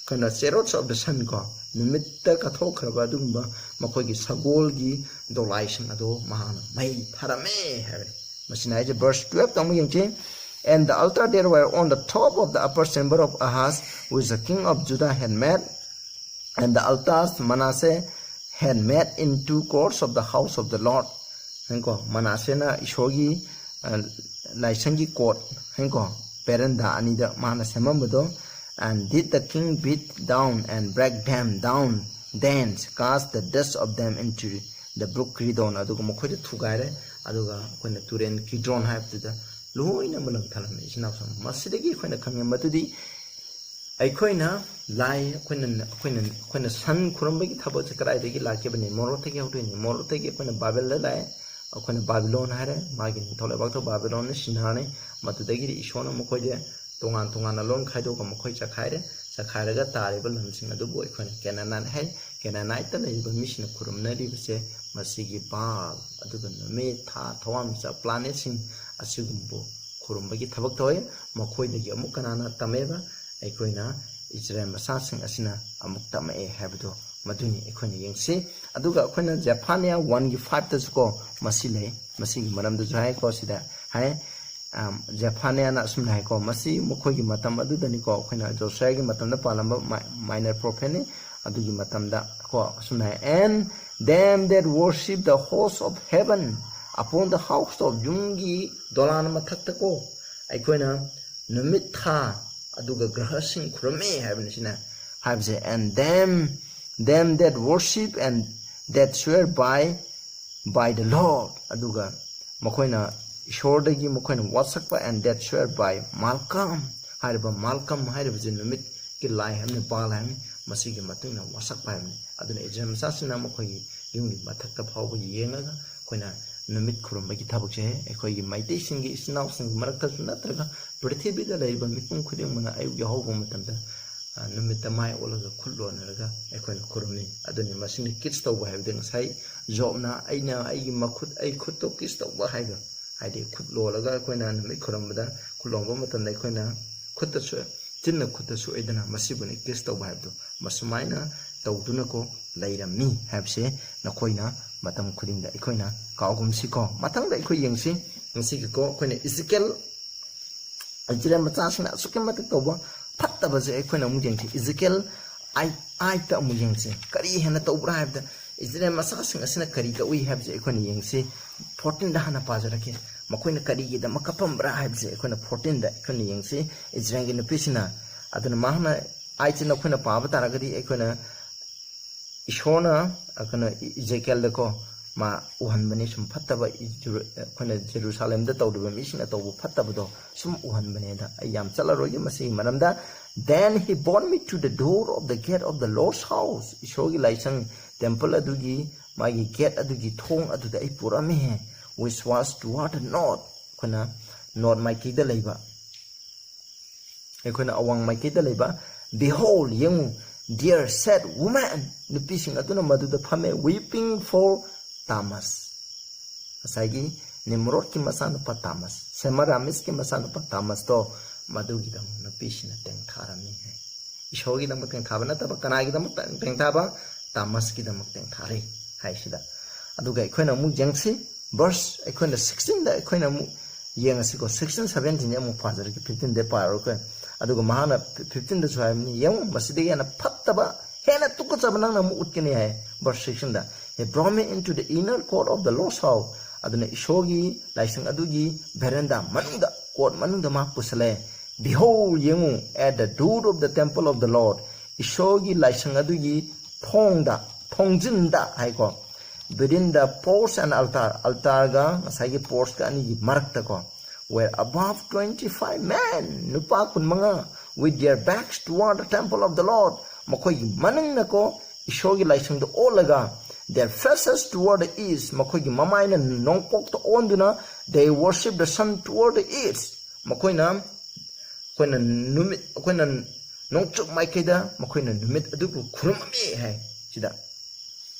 ꯀꯩꯅꯣ, chariots of the sun ꯀꯣ, ꯅꯨꯃꯤꯠꯇ ꯀꯠꯊꯣꯛꯈ꯭ꯔꯕ ꯑꯗꯨꯒꯨꯝꯕ ꯃꯈꯣꯏꯒꯤ ꯁꯒꯣꯜꯒꯤ ꯗꯣꯂꯥꯏꯁꯤꯡ ꯑꯗꯣ ꯃꯍꯥꯛꯅ ꯃꯩ ꯊꯥꯔꯝꯃꯦ ꯍꯥꯏꯕꯅꯤ꯫ ꯃꯁꯤꯅ ꯍꯥꯏꯁꯦ verse twelveꯇ ꯑꯃꯨꯛ ꯌꯦꯡꯁꯤ꯫ And the altar that were on the top of the upper chamber of Ahaz, which the king of Judah had made, and the altars Manasseh had made into courts of the house of the Lord. ꯍꯥꯏꯀꯣ, ꯃꯅꯥꯁꯦꯅ ꯏꯁꯣꯔꯒꯤ, ꯑ, ꯂꯥꯏꯁꯪꯒꯤ court, ꯍꯥꯏꯀꯣ, veranda ꯑꯅꯤꯗ ꯃꯥꯅ ꯁꯦꯝꯃꯝꯕꯗꯣ, and did the king beat down and break them down, then cast the dust of them into the brook Kidron. ꯑꯗꯨꯒ ꯃꯈꯣꯏꯗ ꯊꯨꯒꯥꯏꯔꯦ, ꯑꯗꯨꯒ ꯑꯩꯈꯣꯏꯅ ꯇꯨꯔꯦꯟ ꯀꯤꯗ꯭ꯔꯣꯟ ꯍꯥꯏꯕꯗꯨꯗ ꯂꯣꯏꯅ ꯃꯂꯪ ꯊꯜꯂꯝꯃꯤ꯫ ꯏꯆꯤꯟ ꯏꯅꯥꯎꯁꯤꯡ, ꯃꯁꯤꯗꯒꯤ ꯑꯩꯈꯣꯏꯅ ꯈꯪꯉꯦ ꯃꯗꯨꯗꯤ ꯑꯩꯈꯣꯏꯅ ꯂꯥꯏ ꯑꯩꯈꯣꯏꯅ ꯑꯩꯈꯣꯏꯅ ꯑꯩꯈꯣꯏꯅ ꯁꯟ ꯈꯨꯔꯨꯝꯕꯒꯤ ꯊꯕꯛꯁꯦ ꯀꯗꯥꯏꯗꯒꯤ ꯂꯥꯛꯈꯤꯕꯅꯤ? ꯃꯣꯔꯣꯛꯇꯒꯤ ꯍꯧꯗꯣꯏꯅꯤ꯫ ꯃꯣꯔꯣꯛꯇꯒꯤ ꯑꯩꯈꯣꯏꯅ ꯕꯥꯕꯦꯜꯗ ꯂꯥꯛꯑꯦ꯫ ꯑꯩꯈꯣꯏꯅ ꯕꯥꯕꯤꯂꯣꯟ ꯍꯥꯏꯔꯦ, ꯃꯥꯒꯤ ꯅꯤꯡꯊꯧ ꯂꯩꯕꯥꯛꯇꯣ ꯕꯥꯕꯤꯂꯣꯟꯅ ꯁꯤꯟꯅꯔꯅꯤ꯫ ꯃꯗꯨꯗꯒꯤꯗꯤ ꯏꯁꯣꯔꯅ ꯃꯈꯣꯏꯁꯦ ꯇꯣꯉꯥꯟ ꯇꯣꯉꯥꯟꯅ ꯂꯣꯟ ꯈꯥꯏꯗꯣꯛꯑꯒ ꯃꯈꯣꯏ ꯆꯈꯥꯏꯔꯦ꯫ ꯆꯈꯥꯏꯔꯒ ꯇꯥꯔꯤꯕ ꯂꯝꯁꯤꯡ ꯑꯗꯨꯕꯨ ꯑꯩꯈꯣꯏꯅ ꯀꯦꯅꯥꯅꯥꯏꯠ ꯍꯥꯏ꯫ ꯀꯦꯅꯥꯅꯥꯏꯠꯇ ꯂꯩꯔꯤꯕ ꯃꯤꯁꯤꯡꯅ ꯈꯨꯔꯨꯝꯅꯔꯤꯕꯁꯦ ꯃꯁꯤꯒꯤ ꯕꯥꯜ, ꯑꯗꯨꯒ ꯅꯨꯃꯤꯠ, ꯊꯥ, ꯊꯋꯥꯟꯃꯤꯆꯥꯛ, ꯄ꯭ꯂꯥꯅꯦꯠꯁꯤꯡ ꯑꯁꯤꯒꯨꯝꯕ ꯈꯨꯔꯨꯝꯕꯒꯤ ꯊꯕꯛ ꯇꯧꯋꯤ꯫ ꯃꯈꯣꯏꯗꯒꯤ ꯑꯃꯨꯛ ꯀꯅꯥꯅ ꯇꯝꯃꯦꯕ? ꯑꯩꯈꯣꯏꯅ ꯏꯖꯔꯦꯜ ꯃꯆꯥꯁꯤꯡ ꯑꯁꯤꯅ ꯑꯃꯨꯛ ꯇꯝꯃꯛꯑꯦ ꯍꯥꯏꯕꯗꯣ ꯃꯗꯨꯅꯤ ꯑꯩꯈꯣꯏꯅ ꯌꯦꯡꯁꯤ꯫ ꯑꯗꯨꯒ ꯑꯩꯈꯣꯏꯅ ꯖꯦꯐꯥꯅꯤꯌꯥ ꯋꯥꯟꯒꯤ ꯐꯥꯏꯚꯇꯁꯨ ꯀꯣ ꯃꯁꯤ ꯂꯩ꯫ ꯃꯁꯤꯒꯤ ꯃꯔꯝꯗꯁꯨ ꯍꯥꯏꯀꯣ ꯁꯤꯗ ꯍꯥꯏ꯫ ꯑꯝ, ꯖꯦꯐꯥꯅꯤꯌꯥꯅ ꯑꯁꯨꯝꯅ ꯍꯥꯏꯀꯣ, ꯃꯁꯤ ꯃꯈꯣꯏꯒꯤ ꯃꯇꯝ ꯑꯗꯨꯗꯅꯤꯀꯣ, ꯑꯩꯈꯣꯏꯅ ꯖꯣꯁꯤꯌꯥꯒꯤ ꯃꯇꯝꯗ ꯄꯥꯜꯂꯝꯕ ꯃꯥꯏ-, ꯃꯥꯏꯅꯔ ꯄ꯭ꯔꯣꯐꯦꯠꯅꯤ꯫ ꯑꯗꯨꯒꯤ ꯃꯇꯝꯗ ꯀꯣ ꯑꯁꯨꯝꯅ ꯍꯥꯏ, "And them that worship the host of heaven upon the house of," ꯌꯨꯝꯒꯤ ꯗꯣꯂꯥꯟ ꯃꯊꯛꯇ ꯀꯣ ꯑꯩꯈꯣꯏꯅ ꯅꯨꯃꯤꯠ, ꯊꯥ, ꯑꯗꯨꯒ ꯒ꯭ꯔꯍꯁꯤꯡ ꯈꯨꯔꯨꯝꯃꯤ ꯍꯥꯏꯕꯅꯤ ꯁꯤꯅ ꯍꯥꯏꯕꯁꯦ꯫ "And them, them that worship and that swear by, by the Lord," ꯑꯗꯨꯒ ꯃꯈꯣꯏꯅ ꯏꯁꯣꯔꯗꯒꯤ ꯃꯈꯣꯏꯅ ꯋꯥꯁꯛꯄ, "and that swear by Malcolm" ꯍꯥꯏꯔꯤꯕ ꯃꯥꯜꯀꯝ ꯍꯥꯏꯔꯤꯕꯁꯤ ꯅꯨꯃꯤꯠꯀꯤ ꯂꯥꯏ ꯍꯥꯏꯕꯅꯤ, ꯕꯥꯜ ꯍꯥꯏꯕꯅꯤ, ꯃꯁꯤꯒꯤ ꯃꯇꯨꯡ ꯏꯟꯅ ꯋꯥꯁꯛꯄ ꯍꯥꯏꯕꯅꯤ꯫ ꯑꯗꯨꯅ ꯏꯖꯔꯦꯜ ꯃꯆꯥꯁꯤꯡꯅ ꯃꯈꯣꯏꯒꯤ ꯌꯨꯝꯒꯤ ꯃꯊꯛꯇ ꯐꯥꯎꯕ ꯌꯦꯡꯉꯒ ꯑꯩꯈꯣꯏꯅ ꯅꯨꯃꯤꯠ ꯈꯨꯔꯨꯝꯕꯒꯤ ꯊꯕꯛꯁꯦ ꯑꯩꯈꯣꯏꯒꯤ ꯃꯩꯇꯩꯁꯤꯡꯒꯤ ꯏꯆꯤꯟ ꯏꯅꯥꯎꯁꯤꯡꯒꯤ ꯃꯔꯛꯇꯁꯨ ꯅꯠꯇ꯭ꯔꯒ ꯄ꯭ꯔꯤꯊꯤꯕꯤꯗ ꯂꯩꯔꯤꯕ ꯃꯤꯄꯨꯝ ꯈꯨꯗꯤꯡꯃꯛꯅ ꯑꯌꯨꯛ ꯌꯥꯍꯧꯕ ꯃꯇꯝꯗ, ꯑ, ꯅꯨꯃꯤꯠꯇ ꯃꯥꯏ ꯑꯣꯜꯂꯒ ꯈꯨꯠ ꯂꯣꯟꯅꯔꯒ ꯑꯩꯈꯣꯏꯅ ꯈꯨꯔꯨꯝꯃꯤ꯫ ꯑꯗꯨꯅꯤ ꯃꯁꯤꯅ ꯀꯤꯁ ꯇꯧꯕ ꯍꯥꯏꯕꯗꯤ ꯉꯁꯥꯏ ꯖꯣꯕꯅ "ꯑꯩꯅ ꯑꯩꯒꯤ ꯃꯈꯨꯠ, ꯑꯩ ꯈꯨꯠꯇꯣ ꯀꯤꯁ ꯇꯧꯕ" ꯍꯥꯏꯕ, ꯍꯥꯏꯗꯤ ꯈꯨꯠ ꯂꯣꯜꯂꯒ ꯑꯩꯈꯣꯏꯅ ꯅꯨꯃꯤꯠ ꯈꯨꯔꯨꯝꯕꯗ, ꯈꯨꯠ ꯂꯣꯟꯕ ꯃꯇꯝꯗ ꯑꯩꯈꯣꯏꯅ ꯈꯨꯠꯇꯁꯨ, ꯆꯤꯟꯅ ꯈꯨꯠꯇ ꯁꯣꯛꯏꯗꯅ, ꯃꯁꯤꯕꯨꯅꯤ ꯀꯤꯁ ꯇꯧꯕ ꯍꯥꯏꯕꯗꯣ꯫ ꯃꯁꯨꯃꯥꯏꯅ ꯇꯧꯗꯨꯅꯀꯣ ꯂꯩꯔꯝꯃꯤ ꯍꯥꯏꯕꯁꯦ ꯅꯈꯣꯏꯅ ꯃꯇꯝ ꯈꯨꯗꯤꯡꯗ ꯑꯩꯈꯣꯏꯅ ꯀꯥꯎꯒꯨꯝꯁꯤꯀꯣ꯫ ꯃꯊꯪꯗ ꯑꯩꯈꯣꯏ ꯌꯦꯡꯁꯤ꯫ ꯉꯁꯤꯒꯤꯀꯣ ꯑꯩꯈꯣꯏꯅ ꯏꯖꯤꯀꯦꯜ, ꯏꯖꯔꯦꯜ ꯃꯆꯥꯁꯤꯡꯅ ꯑꯁꯨꯛꯀꯤ ꯃꯇꯤꯛ ꯇꯧꯕ ꯐꯠꯇꯕꯁꯦ ꯑꯩꯈꯣꯏꯅ ꯑꯃꯨꯛ ꯌꯦꯡꯁꯤ꯫ ꯏꯖꯤꯀꯦꯜ ꯑꯥꯏꯠ, ꯑꯥꯏꯠꯇ ꯑꯃꯨꯛ ꯌꯦꯡꯁꯤ꯫ ꯀꯔꯤ ꯍꯦꯟꯅ ꯇꯧꯕ꯭ꯔꯥ ꯍꯥꯏꯕꯗ, ꯏꯖꯔꯦꯜ ꯃꯆꯥꯁꯤꯡ ꯑꯁꯤꯅ ꯀꯔꯤ ꯇꯧꯏ ꯍꯥꯏꯕꯁꯦ ꯑꯩꯈꯣꯏꯅ ꯌꯦꯡꯁꯤ꯫ ꯐꯣꯔꯇꯤꯟꯗ ꯍꯥꯟꯅ ꯄꯥꯖꯔꯛꯀꯦ꯫ ꯃꯈꯣꯏꯅ ꯀꯔꯤꯒꯤꯗꯃꯛ ꯀꯞꯄꯝꯕ꯭ꯔꯥ ꯍꯥꯏꯕꯁꯦ ꯑꯩꯈꯣꯏꯅ ꯐꯣꯔꯇꯤꯟꯗ ꯑꯩꯈꯣꯏꯅ ꯌꯦꯡꯁꯤ꯫ ꯏꯖꯔꯦꯜꯒꯤ ꯅꯨꯄꯤꯁꯤꯡꯅ, ꯑꯗꯨꯅ ꯃꯍꯥꯛꯅ, ꯑꯥꯏꯠꯁꯤꯅ ꯑꯩꯈꯣꯏꯅ ꯄꯥꯕ ꯇꯥꯔꯒꯗꯤ ꯑꯩꯈꯣꯏꯅ ꯏꯁꯣꯔꯅ, ꯑ, ꯀꯩꯅꯣ, ꯏ-, ꯏꯖꯦꯀꯦꯜꯗꯀꯣ, ꯃꯥ ꯎꯍꯟꯕꯅꯤ꯫ ꯁꯨꯝ ꯐꯠꯇꯕ ꯏ-, ꯖꯨꯔꯨ-, ꯑꯩꯈꯣꯏꯅ ꯖꯦꯔꯨꯁꯥꯂꯦꯝꯗ ꯇꯧꯔꯤꯕ ꯃꯤꯁꯤꯡꯅ ꯇꯧꯕ ꯐꯠꯇꯕꯗꯣ ꯁꯨꯝ ꯎꯍꯟꯕꯅꯦꯗ꯫ ꯑꯩ ꯌꯥꯝ ꯆꯠꯂꯔꯣꯏꯒꯦ ꯃꯁꯤꯒꯤ ꯃꯔꯝꯗ꯫ Then he brought me to the door of the gate of the Lord's house. ꯏꯁꯣꯔꯒꯤ ꯂꯥꯏꯁꯪ, ꯇꯦꯝꯄꯜ ꯑꯗꯨꯒꯤ ꯃꯥꯒꯤ ꯒꯦꯠ ꯑꯗꯨꯒꯤ ꯊꯣꯡ ꯑꯗꯨꯗ ꯑꯩ ꯄꯨꯔꯛꯑꯝꯃꯦ, which was toward the north. ꯑꯩꯈꯣꯏꯅ ꯅꯣꯔꯠ ꯃꯥꯏꯀꯩꯗ ꯂꯩꯕ, ꯑꯩꯈꯣꯏꯅ ꯑꯋꯥꯡ ꯃꯥꯏꯀꯩꯗ ꯂꯩꯕ꯫ Behold, ꯌꯦꯡꯉꯨ, there sat women, ꯅꯨꯄꯤꯁꯤꯡ ꯑꯗꯨꯅ ꯃꯗꯨꯗ ꯐꯝꯃꯦ, weeping for Tammuz. ꯉꯁꯥꯏꯒꯤ ꯅꯤꯝꯔꯣꯗꯀꯤ ꯃꯆꯥꯅꯨꯄꯥ ꯇꯥꯃꯁ, ꯁꯦꯃꯔꯥꯃꯤꯁꯀꯤ ꯃꯆꯥꯅꯨꯄꯥ ꯇꯥꯃꯁꯇꯣ, ꯃꯗꯨꯒꯤꯗꯃꯛ ꯅꯨꯄꯤꯁꯤꯡꯅ ꯇꯦꯡꯊꯥꯔꯝꯃꯤ ꯍꯥꯏ꯫ ꯏꯁꯣꯔꯒꯤꯗꯃꯛ ꯇꯦꯡꯊꯥꯕ ꯅꯠꯇꯕ, ꯀꯅꯥꯒꯤꯗꯃꯛ ꯇꯦꯡꯊꯥꯕ? ꯇꯥꯃꯁꯀꯤꯗꯃꯛ ꯇꯦꯡꯊꯥꯔꯦ ꯍꯥꯏꯁꯤꯗ꯫ ꯑꯗꯨꯒ ꯑꯩꯈꯣꯏꯅ ꯑꯃꯨꯛ ꯌꯦꯡꯁꯤ, ꯚꯔꯁ ꯑꯩꯈꯣꯏꯅ sixteenꯗ ꯑꯩꯈꯣꯏꯅ ꯑꯃꯨꯛ ꯌꯦꯡꯉꯁꯤꯀꯣ, sixteen, seventeenꯁꯦ ꯑꯃꯨꯛ ꯄꯥꯖꯔꯛꯀꯦ, fifteenꯗ ꯄꯥꯔꯔꯣꯏ ꯑꯩꯈꯣꯏ꯫ ꯑꯗꯨꯒ ꯃꯍꯥꯛꯅ fifteen ꯗꯁꯨ ꯍꯥꯏꯕꯅꯤ, ꯌꯦꯡꯉꯨ, ꯃꯁꯤꯗꯒꯤ ꯍꯦꯟꯅ ꯐꯠꯇꯕ, ꯍꯦꯟꯅ ꯇꯨꯀꯠꯆꯕ ꯅꯪꯅ ꯑꯃꯨꯛ ꯎꯠꯀꯅꯤ ꯍꯥꯏ꯫ Verse sixteenꯗ, "He brought me into the inner court of the Lord's house." ꯑꯗꯨꯅ ꯏꯁꯣꯔꯒꯤ ꯂꯥꯏꯁꯪ ꯑꯗꯨꯒꯤ ꯚꯦꯔꯦꯟꯗꯥ ꯃꯅꯨꯡꯗ, ꯀꯣꯔꯠ ꯃꯅꯨꯡꯗ ꯃꯍꯥꯛ ꯄꯨꯁꯜꯂꯦ꯫ "Behold, ꯌꯦꯡꯉꯨ, at the door of the temple of the Lord," ꯏꯁꯣꯔꯒꯤ ꯂꯥꯏꯁꯪ ꯑꯗꯨꯒꯤ ꯊꯣꯡꯗ, ꯊꯣꯡꯖꯤꯟꯗ ꯍꯥꯏꯀꯣ, "within the porch and altar," altarꯒ ꯉꯁꯥꯏꯒꯤ porchꯀ ꯑꯅꯤꯒꯤ ꯃꯔꯛꯇꯀꯣ, "were above twenty-five men," ꯅꯨꯄꯥ ꯀꯨꯟꯃꯉꯥ, "with their backs toward the temple of the Lord," ꯃꯈꯣꯏꯒꯤ ꯃꯅꯤꯡꯅꯀꯣ ꯏꯁꯣꯔꯒꯤ ꯂꯥꯏꯁꯪꯗ ꯑꯣꯜꯂꯒ, "their faces toward the east," ꯃꯈꯣꯏꯒꯤ ꯃꯃꯥꯏꯅ ꯅꯣꯡꯄꯣꯛꯇ ꯑꯣꯟꯗꯨꯅ, "they worship the sun toward the east," ꯃꯈꯣꯏꯅ, ꯑꯩꯈꯣꯏꯅ ꯅꯨꯃꯤꯠ, ꯑꯩꯈꯣꯏꯅ ꯅꯣꯡꯆꯨꯞ ꯃꯥꯏꯀꯩꯗ ꯃꯈꯣꯏꯅ ꯅꯨꯃꯤꯠ ꯑꯗꯨꯕꯨ ꯈꯨꯔꯨꯝꯃꯝꯃꯤ ꯍꯥꯏ꯫ ꯁꯤꯗ,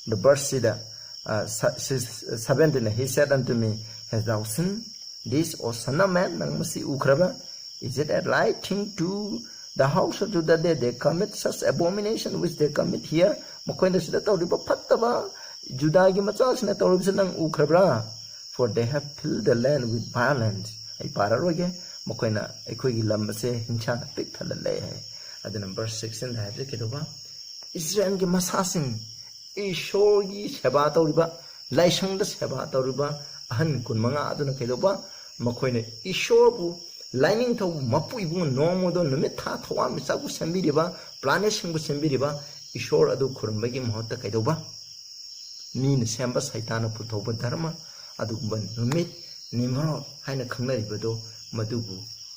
the verse ꯁꯤꯗ, ꯑ, ꯁ-, ꯁꯤ-, seventeen, "He said unto me, Hast thou seen this, O son of man?" ꯅꯪ ꯃꯁꯤ ꯎꯈ꯭ꯔꯕ? "Is it a light thing to the house of Judah that they commit such abomination which they commit here?" ꯃꯈꯣꯏꯅ ꯁꯤꯗ ꯇꯧꯔꯤꯕ ꯐꯠꯇꯕ, ꯖꯨꯗꯥꯒꯤ ꯃꯆꯥꯁꯤꯡꯅ ꯇꯧꯔꯤꯕꯁꯤ ꯅꯪ ꯎꯈ꯭ꯔꯕ꯭ꯔꯥ? "For they have filled the land with violence." ꯑꯩ ꯄꯥꯔꯔꯣꯏꯒꯦ, ꯃꯈꯣꯏꯅ ꯑꯩꯈꯣꯏꯒꯤ ꯂꯝ ꯑꯁꯦ ꯍꯤꯡꯁꯥꯅ ꯄꯤꯛ ꯊꯜꯍꯜꯂꯦ ꯍꯥꯏ꯫ ꯑꯗꯨꯅ verse sixteenꯗ ꯍꯥꯏꯕꯁꯦ ꯀꯩꯗꯧꯕ? ꯏꯁꯔꯥꯌꯦꯜꯒꯤ ꯃꯁꯥꯁꯤꯡ, ꯏꯁꯣꯔꯒꯤ ꯁꯦꯕꯥ ꯇꯧꯔꯤꯕ, ꯂꯥꯏꯁꯪꯗ ꯁꯦꯕꯥ ꯇꯧꯔꯤꯕ ꯑꯍꯟ ꯀꯨꯟꯃꯉꯥ ꯑꯗꯨꯅ ꯀꯩꯗꯧꯕ? ꯃꯈꯣꯏꯅ ꯏꯁꯣꯔꯕꯨ, ꯂꯥꯏꯅꯤꯡꯊꯧ ꯃꯄꯨ ꯏꯕꯨꯡ ꯅꯣꯡꯃꯗꯣ ꯅꯨꯃꯤꯠ ꯊꯥ ꯊꯋꯥꯟꯃꯤꯆꯥꯛꯄꯨ ꯁꯦꯝꯕꯤꯔꯤꯕ, planetꯁꯤꯡꯕꯨ ꯁꯦꯝꯕꯤꯔꯤꯕ ꯏꯁꯣꯔ ꯑꯗꯨ ꯈꯨꯔꯨꯝꯕꯒꯤ ꯃꯍꯨꯠꯇ ꯀꯩꯗꯧꯕ? ꯃꯤꯅ ꯁꯦꯝꯕ ꯁꯩꯇꯥꯟꯅ ꯄꯨꯊꯣꯛꯄ ꯙꯔꯃ, ꯑꯗꯨꯒꯨꯝꯕ ꯅꯨꯃꯤꯠ ꯅꯤꯝꯔꯣꯗ ꯍꯥꯏꯅ ꯈꯪꯅꯔꯤꯕꯗꯣ, ꯃꯗꯨꯕꯨ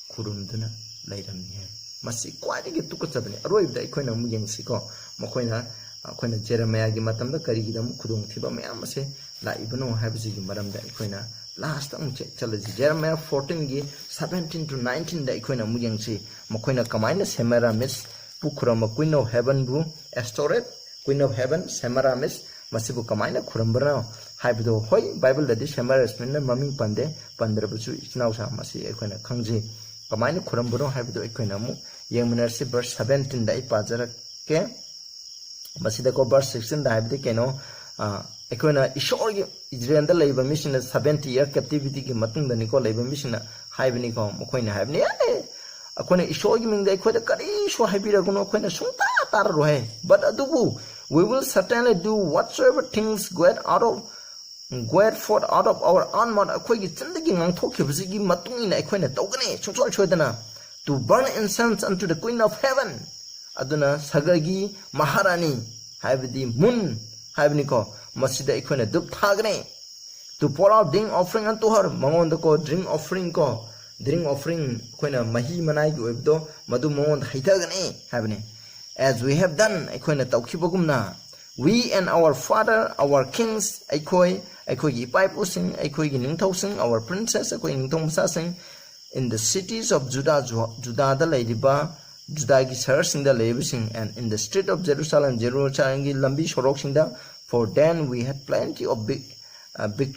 ꯈꯨꯔꯨꯝꯗꯨꯅ ꯂꯩꯔꯝꯃꯤ ꯍꯥꯏ꯫ ꯃꯁꯤ ꯈ꯭ꯋꯥꯏꯗꯒꯤ ꯇꯨꯀꯠꯆꯕꯅꯤ꯫ ꯑꯔꯣꯏꯕꯗ ꯑꯩꯈꯣꯏꯅ ꯑꯃꯨꯛ ꯌꯦꯡꯁꯤꯀꯣ, ꯃꯈꯣꯏꯅ, ꯑꯩꯈꯣꯏꯅ ꯖꯦꯔꯦꯃꯤꯌꯥꯒꯤ ꯃꯇꯝꯗ ꯀꯔꯤꯒꯤꯗꯃꯛ ꯈꯨꯗꯣꯡꯊꯤꯕ ꯃꯌꯥꯝ ꯑꯁꯦ ꯂꯥꯛꯏꯕꯅꯣ ꯍꯥꯏꯕꯁꯤꯒꯤ ꯃꯔꯝꯗ ꯑꯩꯈꯣꯏꯅ ꯂꯥꯁꯇ ꯑꯃꯨꯛ ꯆꯦꯛ ꯆꯠꯂꯁꯤ꯫ ꯖꯦꯔꯦꯃꯤꯌꯥ ꯐꯣꯔꯇꯤꯟꯒꯤ ꯁꯕꯦꯟꯇꯤꯟ ꯇꯨ ꯅꯥꯏꯟꯇꯤꯟꯗ ꯑꯩꯈꯣꯏꯅ ꯑꯃꯨꯛ ꯌꯦꯡꯁꯤ, ꯃꯈꯣꯏꯅ ꯀꯃꯥꯏꯅ ꯁꯦꯃꯤꯔꯥꯃꯤꯁꯄꯨ ꯈꯨꯔꯝꯕ, Queen of Heavenꯕꯨ, Astoreth, Queen of Heaven, Semiramis, ꯃꯁꯤꯕꯨ ꯀꯃꯥꯏꯅ ꯈꯨꯔꯝꯕꯅꯣ ꯍꯥꯏꯕꯗꯣ, ꯍꯣꯏ, ꯕꯥꯏꯕꯜꯗꯗꯤ ꯁꯦꯃꯤꯔꯥꯃꯤꯁꯅ ꯃꯃꯤꯡ ꯄꯟꯗꯦ, ꯄꯟꯗ꯭ꯔꯕꯁꯨ ꯏꯆꯤꯟ ꯏꯅꯥꯎꯁꯥ ꯃꯁꯤ ꯑꯩꯈꯣꯏꯅ ꯈꯪꯖꯩ꯫ ꯀꯃꯥꯏꯅ ꯈꯨꯔꯝꯕꯅꯣ ꯍꯥꯏꯕꯗꯣ ꯑꯩꯈꯣꯏꯅ ꯑꯃꯨꯛ ꯌꯦꯡꯃꯤꯟꯅꯔꯁꯤ꯫ ꯚꯔꯁ ꯁꯕꯦꯟꯇꯤꯟꯗ ꯑꯩ ꯄꯥꯖꯔꯛꯀꯦ꯫ ꯃꯁꯤꯗꯀꯣ, ꯚꯔꯁ ꯁꯤꯛꯁꯇꯤꯟꯗ ꯍꯥꯏꯕꯗꯤ ꯀꯩꯅꯣ, ꯑ, ꯑꯩꯈꯣꯏꯅ ꯏꯁꯣꯔꯒꯤ, ꯏꯖꯔꯦꯜꯗ ꯂꯩꯕ ꯃꯤꯁꯤꯡꯅ ꯁꯕꯦꯟꯇꯤ ꯏꯌꯔ ꯀꯦꯞꯇꯤꯚꯤꯇꯤꯒꯤ ꯃꯇꯨꯡꯗꯅꯤꯀꯣ, ꯂꯩꯕ ꯃꯤꯁꯤꯡꯅ ꯍꯥꯏꯕꯅꯤꯀꯣ, ꯃꯈꯣꯏꯅ ꯍꯥꯏꯕꯅꯤ, "ꯑꯦ, ꯑꯩꯈꯣꯏꯅ ꯏꯁꯣꯔꯒꯤ ꯃꯤꯡꯗ ꯑꯩꯈꯣꯏꯗ ꯀꯔꯤꯁꯨ ꯍꯥꯏꯕꯤꯔꯒꯅꯨ, ꯑꯩꯈꯣꯏꯅ ꯁꯨꯡꯇꯥ ꯇꯥꯔꯔꯣꯏ꯫ But ꯑꯗꯨꯕꯨ, we will certainly do whatsoever things go out of, go forth out of our own mouth, ꯑꯩꯈꯣꯏꯒꯤ ꯆꯤꯟꯗꯒꯤ ꯉꯥꯡꯊꯣꯛꯈꯤꯕꯁꯤꯒꯤ ꯃꯇꯨꯡ ꯏꯟꯅ ꯑꯩꯈꯣꯏꯅ ꯇꯧꯒꯅꯤ, ꯁꯨꯡꯁꯣꯏ ꯁꯣꯏꯗꯅ, to burn incense unto the Queen of Heaven." ꯑꯗꯨꯅ ꯁꯒꯔꯒꯤ ꯃꯍꯥꯔꯥꯅꯤ, ꯍꯥꯏꯕꯗꯤ ꯃꯨꯟ ꯍꯥꯏꯕꯅꯤꯀꯣ, ꯃꯁꯤꯗ ꯑꯩꯈꯣꯏꯅ ꯙꯨꯞ ꯊꯥꯒꯅꯤ꯫ To pour out drink offering unto her, ꯃꯉꯣꯟꯗꯀꯣ, drink offering ꯀꯣ, drink offering, ꯑꯩꯈꯣꯏꯅ ꯃꯍꯤ ꯃꯅꯥꯏꯒꯤ ꯑꯣꯏꯕꯗꯣ, ꯃꯗꯨ ꯃꯉꯣꯟꯗ ꯍꯩꯊꯒꯅꯤ ꯍꯥꯏꯕꯅꯤ꯫ As we have done, ꯑꯩꯈꯣꯏꯅ ꯇꯧꯈꯤꯕꯒꯨꯝꯅ, we and our father, our kings, ꯑꯩꯈꯣꯏ, ꯑꯩꯈꯣꯏꯒꯤ ꯏꯄꯥ ꯏꯄꯨꯁꯤꯡ, ꯑꯩꯈꯣꯏꯒꯤ ꯅꯤꯡꯊꯧꯁꯤꯡ, our princes, ꯑꯩꯈꯣꯏ ꯅꯤꯡꯊꯧ ꯃꯆꯥꯁꯤꯡ, in the cities of Judah, ꯖꯨ-, ꯖꯨꯗꯥꯗ ꯂꯩꯔꯤꯕ, ꯖꯨꯗꯥꯒꯤ ꯁꯍꯔꯁꯤꯡꯗ ꯂꯩꯔꯤꯕꯁꯤꯡ, and in the street of Jerusalem, ꯖꯦꯔꯨꯁꯥꯂꯦꯝꯒꯤ ꯂꯝꯕꯤ ꯁꯣꯔꯣꯛꯁꯤꯡꯗ, for then we had plenty of big, uh, big,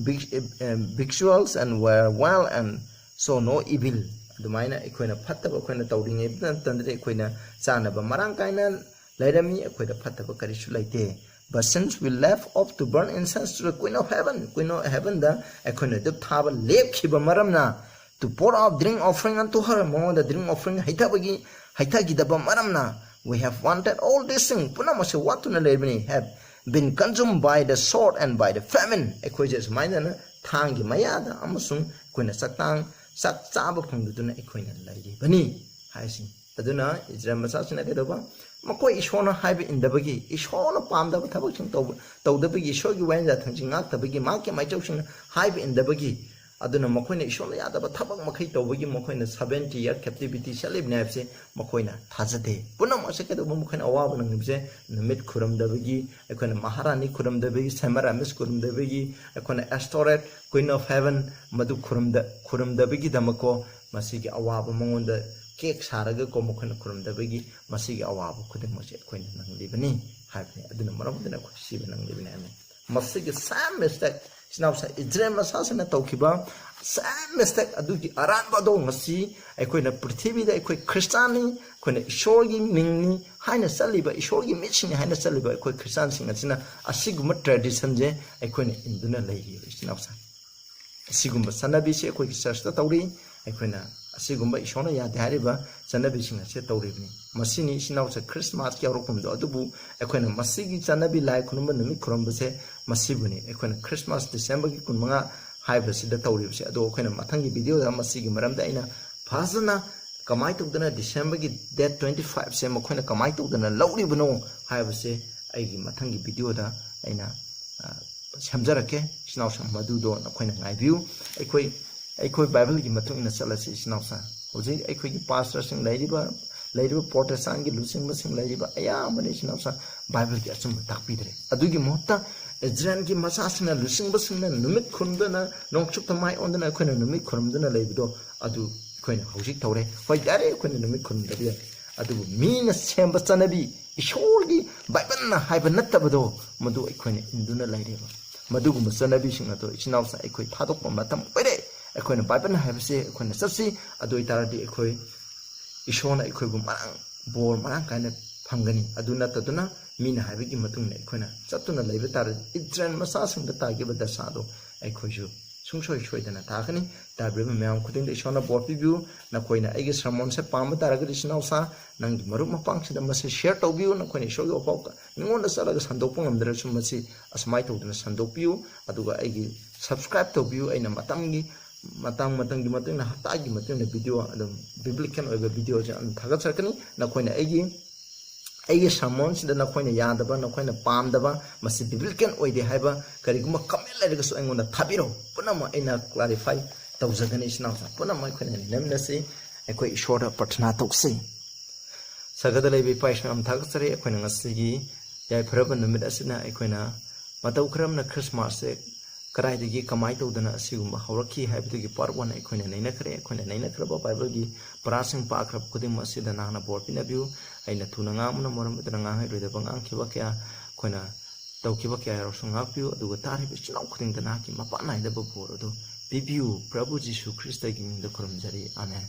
big, uh, victuals and were well and saw no evil. ꯑꯗꯨꯃꯥꯏꯅ ꯑꯩꯈꯣꯏꯅ ꯐꯠꯇꯕ ꯑꯩꯈꯣꯏꯅ ꯇꯧꯔꯤꯉꯩ ꯃꯇꯝꯗꯗꯤ ꯑꯩꯈꯣꯏꯅ ꯆꯥꯅꯕ ꯃꯔꯥꯡ ꯀꯥꯏꯅ ꯂꯩꯔꯝꯃꯤ, ꯑꯩꯈꯣꯏꯗ ꯐꯠꯇꯕ ꯀꯔꯤꯁꯨ ꯂꯩꯇꯦ꯫ But since we left off to burn incense to the Queen of Heaven, Queen of Heavenꯗ ꯑꯩꯈꯣꯏꯅ ꯙꯨꯞ ꯊꯥꯕ ꯂꯦꯞꯈꯤꯕ ꯃꯔꯝꯅ, to pour out drink offering unto her, ꯃꯉꯣꯟꯗ drink offering ꯍꯩꯊꯕꯒꯤ, ꯍꯩꯊꯈꯤꯗꯕ ꯃꯔꯝꯅ, we have wanted all these things, ꯄꯨꯝꯅꯃꯛꯁꯦ ꯋꯥꯠꯇꯨꯅ ꯂꯩꯔꯕꯅꯤ, have been consumed by the sword and by the famine, ꯑꯩꯈꯣꯏꯁꯦ ꯁꯨꯃꯥꯏꯅ ꯊꯥꯡꯒꯤ ꯃꯌꯥꯗ ꯑꯃꯁꯨꯡ ꯑꯩꯈꯣꯏꯅ ꯆꯥꯛꯇꯥꯡ, ꯆꯥꯛ ꯆꯥꯕ ꯐꯪꯗꯗꯨꯅ ꯑꯩꯈꯣꯏꯅ ꯂꯩꯔꯤꯕꯅꯤ ꯍꯥꯏꯁꯤꯅꯤ꯫ ꯑꯗꯨꯅ ꯏꯁꯔꯥꯌꯦꯜ ꯃꯆꯥꯁꯤꯡꯅ ꯀꯩꯗꯧꯕ? ꯃꯈꯣꯏ ꯏꯁꯣꯔꯅ ꯍꯥꯏꯕ ꯏꯟꯗꯕꯒꯤ, ꯏꯁꯣꯔꯅ ꯄꯥꯝꯗꯕ ꯊꯕꯛꯁꯤꯡ ꯇꯧꯕ, ꯇꯧꯗꯕꯒꯤ, ꯏꯁꯣꯔꯒꯤ ꯋꯥꯌꯦꯟ ꯌꯥꯊꯪꯁꯤꯡ ꯉꯥꯛꯇꯕꯒꯤ, ꯃꯍꯥꯛꯀꯤ ꯃꯥꯏꯆꯧꯁꯤꯡꯅ ꯍꯥꯏꯕ ꯏꯟꯗꯕꯒꯤ, ꯑꯗꯨꯅ ꯃꯈꯣꯏꯅ ꯏꯁꯣꯔꯅ ꯌꯥꯗꯕ ꯊꯕꯛ ꯃꯈꯩ ꯇꯧꯕꯒꯤ ꯃꯈꯣꯏꯅ seventy year captivity ꯆꯠꯂꯤꯕꯅꯤ ꯍꯥꯏꯕꯁꯦ ꯃꯈꯣꯏꯅ ꯊꯥꯖꯗꯦ꯫ ꯄꯨꯝꯅꯃꯛꯁꯦ ꯀꯩꯗꯧꯕ? ꯃꯈꯣꯏꯅ ꯑꯋꯥꯕ ꯅꯪꯂꯤꯕꯁꯦ ꯅꯨꯃꯤꯠ ꯈꯨꯔꯨꯝꯗꯕꯒꯤ, ꯑꯩꯈꯣꯏꯅ ꯃꯍꯥꯔꯥꯅꯤ ꯈꯨꯔꯨꯝꯗꯕꯒꯤ, ꯁꯦꯃꯤꯔꯥꯃꯤꯁ ꯈꯨꯔꯨꯝꯗꯕꯒꯤ, ꯑꯩꯈꯣꯏꯅ ꯑꯦꯁꯇꯣꯔꯦꯠ, Queen of Heaven, ꯃꯗꯨ ꯈꯨꯔꯨꯝꯗ-, ꯈꯨꯔꯨꯝꯗꯕꯒꯤꯗꯃꯛꯀꯣ, ꯃꯁꯤꯒꯤ ꯑꯋꯥꯕ ꯃꯉꯣꯟꯗ ꯀꯦꯛ ꯁꯥꯔꯒꯀꯣ ꯃꯈꯣꯏꯅ ꯈꯨꯔꯨꯝꯗꯕꯒꯤ ꯃꯁꯤꯒꯤ ꯑꯋꯥꯕ ꯈꯨꯗꯤꯡꯃꯛꯁꯦ ꯑꯩꯈꯣꯏꯅ ꯅꯪꯂꯤꯕꯅꯤ ꯍꯥꯏꯕꯅꯤ꯫ ꯑꯗꯨꯅ ꯃꯔꯝ ꯑꯗꯨꯅ ꯑꯩꯈꯣꯏ ꯁꯤꯕ ꯅꯪꯂꯤꯕꯅꯤ ꯍꯥꯏꯕꯅꯤ꯫ ꯃꯁꯤꯒꯤ same mistake, ꯏꯆꯤꯟ ꯏꯅꯥꯎꯁꯥ, ꯏꯁꯔꯥꯌꯦꯜ ꯃꯆꯥꯁꯤꯡꯅ ꯇꯧꯈꯤꯕ same mistake ꯑꯗꯨꯒꯤ ꯑꯔꯥꯟꯕ ꯑꯗꯣ ꯉꯁꯤ ꯑꯩꯈꯣꯏꯅ ꯄ꯭ꯔꯤꯊꯤꯕꯤꯗ ꯑꯩꯈꯣꯏ ꯈ꯭ꯔꯤꯁꯇꯥꯟꯅꯤ, ꯑꯩꯈꯣꯏꯅ ꯏꯁꯣꯔꯒꯤ ꯃꯤꯡꯅꯤ ꯍꯥꯏꯅ ꯆꯠꯂꯤꯕ, ꯏꯁꯣꯔꯒꯤ ꯃꯤꯠꯁꯤꯡꯅꯤ ꯍꯥꯏꯅ ꯆꯠꯂꯤꯕ ꯑꯩꯈꯣꯏ ꯈ꯭ꯔꯤꯁꯇꯥꯟꯁꯤꯡ ꯑꯁꯤꯅ ꯑꯁꯤꯒꯨꯝꯕ traditionꯁꯦ ꯑꯩꯈꯣꯏꯅ ꯏꯟꯗꯨꯅ ꯂꯩꯔꯤꯕ, ꯏꯆꯤꯟ ꯏꯅꯥꯎꯁꯥ꯫ ꯑꯁꯤꯒꯨꯝꯕ ꯆꯠꯅꯕꯤꯁꯤ ꯑꯩꯈꯣꯏꯒꯤ churchꯇ ꯇꯧꯔꯤ꯫ ꯑꯩꯈꯣꯏꯅ ꯑꯁꯤꯒꯨꯝꯕ ꯏꯁꯣꯔꯅ ꯌꯥꯗꯦ ꯍꯥꯏꯔꯤꯕ ꯆꯠꯅꯕꯤꯁꯤꯡ ꯑꯁꯦ ꯇꯧꯔꯤꯕꯅꯤ꯫ ꯃꯁꯤꯅꯤ ꯏꯆꯤꯟ ꯏꯅꯥꯎꯁꯦ Christmasꯀꯤ ꯍꯧꯔꯛꯐꯝꯗꯣ꯫ ꯑꯗꯨꯕꯨ ꯑꯩꯈꯣꯏꯅ ꯃꯁꯤꯒꯤ ꯆꯠꯅꯕꯤ, ꯂꯥꯏ ꯈꯨꯔꯨꯝꯕ ꯅꯨꯃꯤꯠ ꯈꯨꯔꯨꯝꯕꯁꯦ ꯃꯁꯤꯕꯨꯅꯤ꯫ ꯑꯩꯈꯣꯏꯅ Christmas Decemberꯒꯤ ꯀꯨꯟꯃꯉꯥ ꯍꯥꯏꯕꯁꯤꯗ ꯇꯧꯔꯤꯕꯁꯦ꯫ ꯑꯗꯣ ꯑꯩꯈꯣꯏꯅ ꯃꯊꯪꯒꯤ videoꯗ ꯃꯁꯤꯒꯤ ꯃꯔꯝꯗ ꯑꯩꯅ ꯐꯖꯅ ꯀꯃꯥꯏꯅ ꯇꯧꯗꯅ Decemberꯒꯤ date twenty fiveꯁꯦ ꯃꯈꯣꯏꯅ ꯀꯃꯥꯏꯅ ꯇꯧꯗꯅ ꯂꯧꯔꯤꯕꯅꯣ ꯍꯥꯏꯕꯁꯦ ꯑꯩꯒꯤ ꯃꯊꯪꯒꯤ videoꯗ ꯑꯩꯅ, ꯑ, ꯁꯦꯝꯖꯔꯛꯀꯦ꯫ ꯏꯆꯤꯟ ꯏꯅꯥꯎꯁꯤꯡ, ꯃꯗꯨꯗꯣ ꯅꯈꯣꯏꯅ ꯉꯥꯏꯕꯤꯌꯨ꯫ ꯑꯩꯈꯣꯏ, ꯑꯩꯈꯣꯏ Bibleꯒꯤ ꯃꯇꯨꯡ ꯏꯟꯅ ꯆꯠꯂꯁꯤ, ꯏꯆꯤꯟ ꯏꯅꯥꯎꯁꯤꯡ꯫ ꯍꯧꯖꯤꯛ ꯑꯩꯈꯣꯏꯒꯤ pastorꯁꯤꯡ ꯂꯩꯔꯤꯕ, ꯂꯩꯔꯤꯕ Protestantꯀꯤ ꯂꯨꯆꯤꯡꯕꯁꯤꯡ ꯂꯩꯔꯤꯕ ꯑꯌꯥꯝꯕꯅ, ꯏꯆꯤꯟ ꯏꯅꯥꯎꯁꯤꯡ, Bibleꯒꯤ ꯑꯆꯨꯝꯕ ꯇꯥꯛꯄꯤꯗ꯭ꯔꯦ꯫ ꯑꯗꯨꯒꯤ ꯃꯍꯨꯠꯇ ꯏꯁꯔꯥꯌꯦꯜꯒꯤ ꯃꯆꯥꯁꯤꯡꯅ, ꯂꯨꯆꯤꯡꯕꯁꯤꯡꯅ ꯅꯨꯃꯤꯠ ꯈꯨꯔꯨꯝꯗꯨꯅ, ꯅꯣꯡꯆꯨꯞꯇ ꯃꯥꯏ ꯑꯣꯟꯗꯨꯅ ꯑꯩꯈꯣꯏꯅ ꯅꯨꯃꯤꯠ ꯈꯨꯔꯨꯝꯗꯨꯅ ꯂꯩꯕꯗꯣ, ꯑꯗꯨ ꯑꯩꯈꯣꯏꯅ ꯍꯧꯖꯤꯛ ꯇꯧꯔꯦ꯫ ꯍꯣꯏ, ꯌꯥꯔꯦ, ꯑꯩꯈꯣꯏꯅ ꯅꯨꯃꯤꯠ ꯈꯨꯔꯨꯝꯗꯕ ꯌꯥꯏ꯫ ꯑꯗꯨꯕꯨ ꯃꯤꯅ ꯁꯦꯝꯕ ꯆꯠꯅꯕꯤ, ꯏꯁꯣꯔꯒꯤ Bibleꯅ ꯍꯥꯏꯕ ꯅꯠꯇꯕꯗꯣ, ꯃꯗꯨ ꯑꯩꯈꯣꯏꯅ ꯏꯟꯗꯨꯅ ꯂꯩꯔꯦꯕ꯫ ꯃꯗꯨꯒꯨꯝꯕ ꯆꯠꯅꯕꯤꯁꯤꯡ ꯑꯗꯣ, ꯏꯆꯤꯟ ꯏꯅꯥꯎꯁꯤꯡ, ꯑꯩꯈꯣꯏ ꯊꯥꯗꯣꯛꯄ ꯃꯇꯝ ꯑꯣꯏꯔꯦ꯫ ꯑꯩꯈꯣꯏꯅ Bibleꯅ ꯍꯥꯏꯕꯁꯦ ꯑꯩꯈꯣꯏꯅ ꯆꯠꯁꯤ꯫ ꯑꯗꯨ ꯑꯣꯏ ꯇꯥꯔꯗꯤ ꯑꯩꯈꯣꯏ, ꯏꯁꯣꯔꯅ ꯑꯩꯈꯣꯏꯕꯨ ꯃꯔꯥꯡ, ꯕꯣꯔ ꯃꯔꯥꯡ ꯀꯥꯏꯅ ꯐꯪꯒꯅꯤ꯫ ꯑꯗꯨ ꯅꯠꯇꯗꯨꯅ ꯃꯤꯅ ꯍꯥꯏꯕꯒꯤ ꯃꯇꯨꯡ ꯏꯟꯅ ꯑꯩꯈꯣꯏꯅ ꯆꯠꯇꯨꯅ ꯂꯩꯕ ꯇꯥꯔꯗꯤ, ꯏꯁꯔꯥꯌꯦꯜ ꯃꯆꯥꯁꯤꯡꯗ ꯇꯥꯈꯤꯕ ꯗꯁꯥꯗꯣ ꯑꯩꯈꯣꯏꯁꯨ ꯁꯨꯡꯁꯣꯏ ꯁꯣꯏꯗꯅ ꯇꯥꯒꯅꯤ꯫ ꯇꯥꯕꯤꯔꯤꯕ ꯃꯌꯥꯝ ꯈꯨꯗꯤꯡꯗ ꯏꯁꯣꯔꯅ ꯕꯣꯔ ꯄꯤꯕꯤꯌꯨ꯫ ꯅꯈꯣꯏꯅ ꯑꯩꯒꯤ sermonꯁꯦ ꯄꯥꯝꯕ ꯇꯥꯔꯒꯗꯤ, ꯏꯆꯤꯟ ꯏꯅꯥꯎꯁꯤꯡ, ꯅꯪꯒꯤ ꯃꯔꯨꯞ ꯃꯄꯥꯡꯁꯤꯡꯗ ꯃꯁꯤ share ꯇꯧꯕꯤꯌꯨ꯫ ꯅꯈꯣꯏꯅ ꯏꯁꯣꯔꯒꯤ ꯋꯥꯐꯥꯎ ꯃꯤꯉꯣꯟꯗ ꯆꯠꯂꯒ ꯁꯟꯗꯣꯛꯄ ꯉꯝꯗ꯭ꯔꯁꯨ, ꯃꯁꯤ ꯑꯁꯨꯃꯥꯏꯅ ꯇꯧꯗꯅ ꯁꯟꯗꯣꯛꯄꯤꯌꯨ꯫ ꯑꯗꯨꯒ ꯑꯩꯒꯤ subscribe ꯇꯧꯕꯤꯌꯨ꯫ ꯑꯩꯅ ꯃꯇꯝꯒꯤ ꯃꯇꯥꯡ ꯃꯇꯝꯒꯤ ꯃꯇꯨꯡ ꯏꯟꯅ, ꯍꯞꯇꯥꯒꯤ ꯃꯇꯨꯡ ꯏꯟꯅ ꯚꯤꯗꯤꯑꯣ ꯑꯗꯨꯝ, ꯕꯤꯕ꯭ꯂꯤꯀꯦꯜ ꯑꯣꯏꯕ ꯚꯤꯗꯤꯑꯣꯁꯦ ꯑꯗꯨꯝ ꯊꯥꯒꯠꯆꯔꯛꯀꯅꯤ꯫ ꯅꯈꯣꯏꯅ ꯑꯩꯒꯤ, ꯑꯩꯒꯤ ꯁꯔꯃꯣꯟꯁꯤꯗ ꯅꯈꯣꯏꯅ ꯌꯥꯗꯕ, ꯅꯈꯣꯏꯅ ꯄꯥꯝꯗꯕ, ꯃꯁꯤ ꯕꯤꯕ꯭ꯂꯤꯀꯦꯜ ꯑꯣꯏꯗꯦ ꯍꯥꯏꯕ ꯀꯔꯤꯒꯨꯝꯕ ꯀꯃꯦꯟ ꯂꯩꯔꯒꯁꯨ ꯑꯩꯉꯣꯟꯗ ꯊꯥꯕꯤꯔꯛꯎ꯫ ꯄꯨꯝꯅꯃꯛ ꯑꯩꯅ ꯀ꯭ꯂꯥꯔꯤꯐꯥꯏ ꯇꯧꯖꯒꯅꯤ꯫ ꯏꯆꯤꯟ ꯏꯅꯥꯎꯁꯤꯡ ꯄꯨꯝꯅꯃꯛ ꯑꯩꯈꯣꯏꯅ ꯂꯩꯃꯤꯟꯅꯁꯤ꯫ ꯑꯩꯈꯣꯏ ꯏꯁꯣꯔꯗ ꯄ꯭ꯔꯊꯅꯥ ꯇꯧꯁꯤ꯫ ꯁꯔꯒꯗ ꯂꯩꯕ ꯏꯄꯥ ꯏꯁꯣꯔ, ꯌꯥꯝ ꯊꯥꯒꯠꯆꯔꯤ꯫ ꯑꯩꯈꯣꯏꯅ ꯉꯁꯤꯒꯤ ꯌꯥꯏꯐꯔꯕ ꯅꯨꯃꯤꯠ ꯑꯁꯤꯅ ꯑꯩꯈꯣꯏꯅ ꯃꯇꯧ ꯀꯔꯝꯅ ꯈ꯭ꯔꯤꯁꯃꯥꯁꯁꯦ ꯀꯗꯥꯏꯗꯒꯤ ꯀꯃꯥꯏꯅ ꯇꯧꯗꯅ ꯑꯁꯤꯒꯨꯝꯕ ꯍꯧꯔꯛꯈꯤ ꯍꯥꯏꯕꯗꯨꯒꯤ ꯄꯥꯔꯠ ꯋꯥꯟ ꯑꯩꯈꯣꯏꯅ ꯅꯩꯅꯈ꯭ꯔꯦ꯫ ꯑꯩꯈꯣꯏꯅ ꯅꯩꯅꯈ꯭ꯔꯕ ꯕꯥꯏꯕꯜꯒꯤ ꯄꯔꯥꯁꯤꯡ ꯄꯥꯈ꯭ꯔꯕ ꯈꯨꯗꯤꯡꯃꯛ ꯑꯁꯤꯗ ꯅꯍꯥꯛꯅ ꯕꯣꯔ ꯄꯤꯅꯕꯤꯌꯨ꯫ ꯑꯩꯅ ꯊꯨꯅ ꯉꯥꯡꯕꯅ ꯃꯔꯝ ꯑꯣꯏꯗꯨꯅ ꯉꯥꯡꯍꯩꯔꯣꯏꯗꯕ ꯉꯥꯡꯈꯤꯕ ꯀꯌꯥ, ꯑꯩꯈꯣꯏꯅ ꯇꯧꯈꯤꯕ ꯀꯌꯥ ꯌꯥꯎꯔꯁꯨ ꯉꯥꯛꯄꯤꯌꯨ꯫ ꯑꯗꯨꯒ ꯇꯥꯔꯤꯕ ꯏꯆꯤꯜ ꯏꯅꯥꯎ ꯈꯨꯗꯤꯡꯗ ꯅꯍꯥꯛꯀꯤ ꯃꯄꯥꯟ ꯅꯥꯏꯗꯕ ꯕꯣꯔ ꯑꯗꯨ ꯄꯤꯕꯤꯌꯨ꯫ ꯄ꯭ꯔꯚꯨ ꯖꯤꯁꯨ ꯈ꯭ꯔꯤꯁꯇꯒꯤ ꯃꯤꯡꯗ ꯈꯨꯔꯨꯝꯖꯔꯤ, ꯑꯥꯃꯦꯟ꯫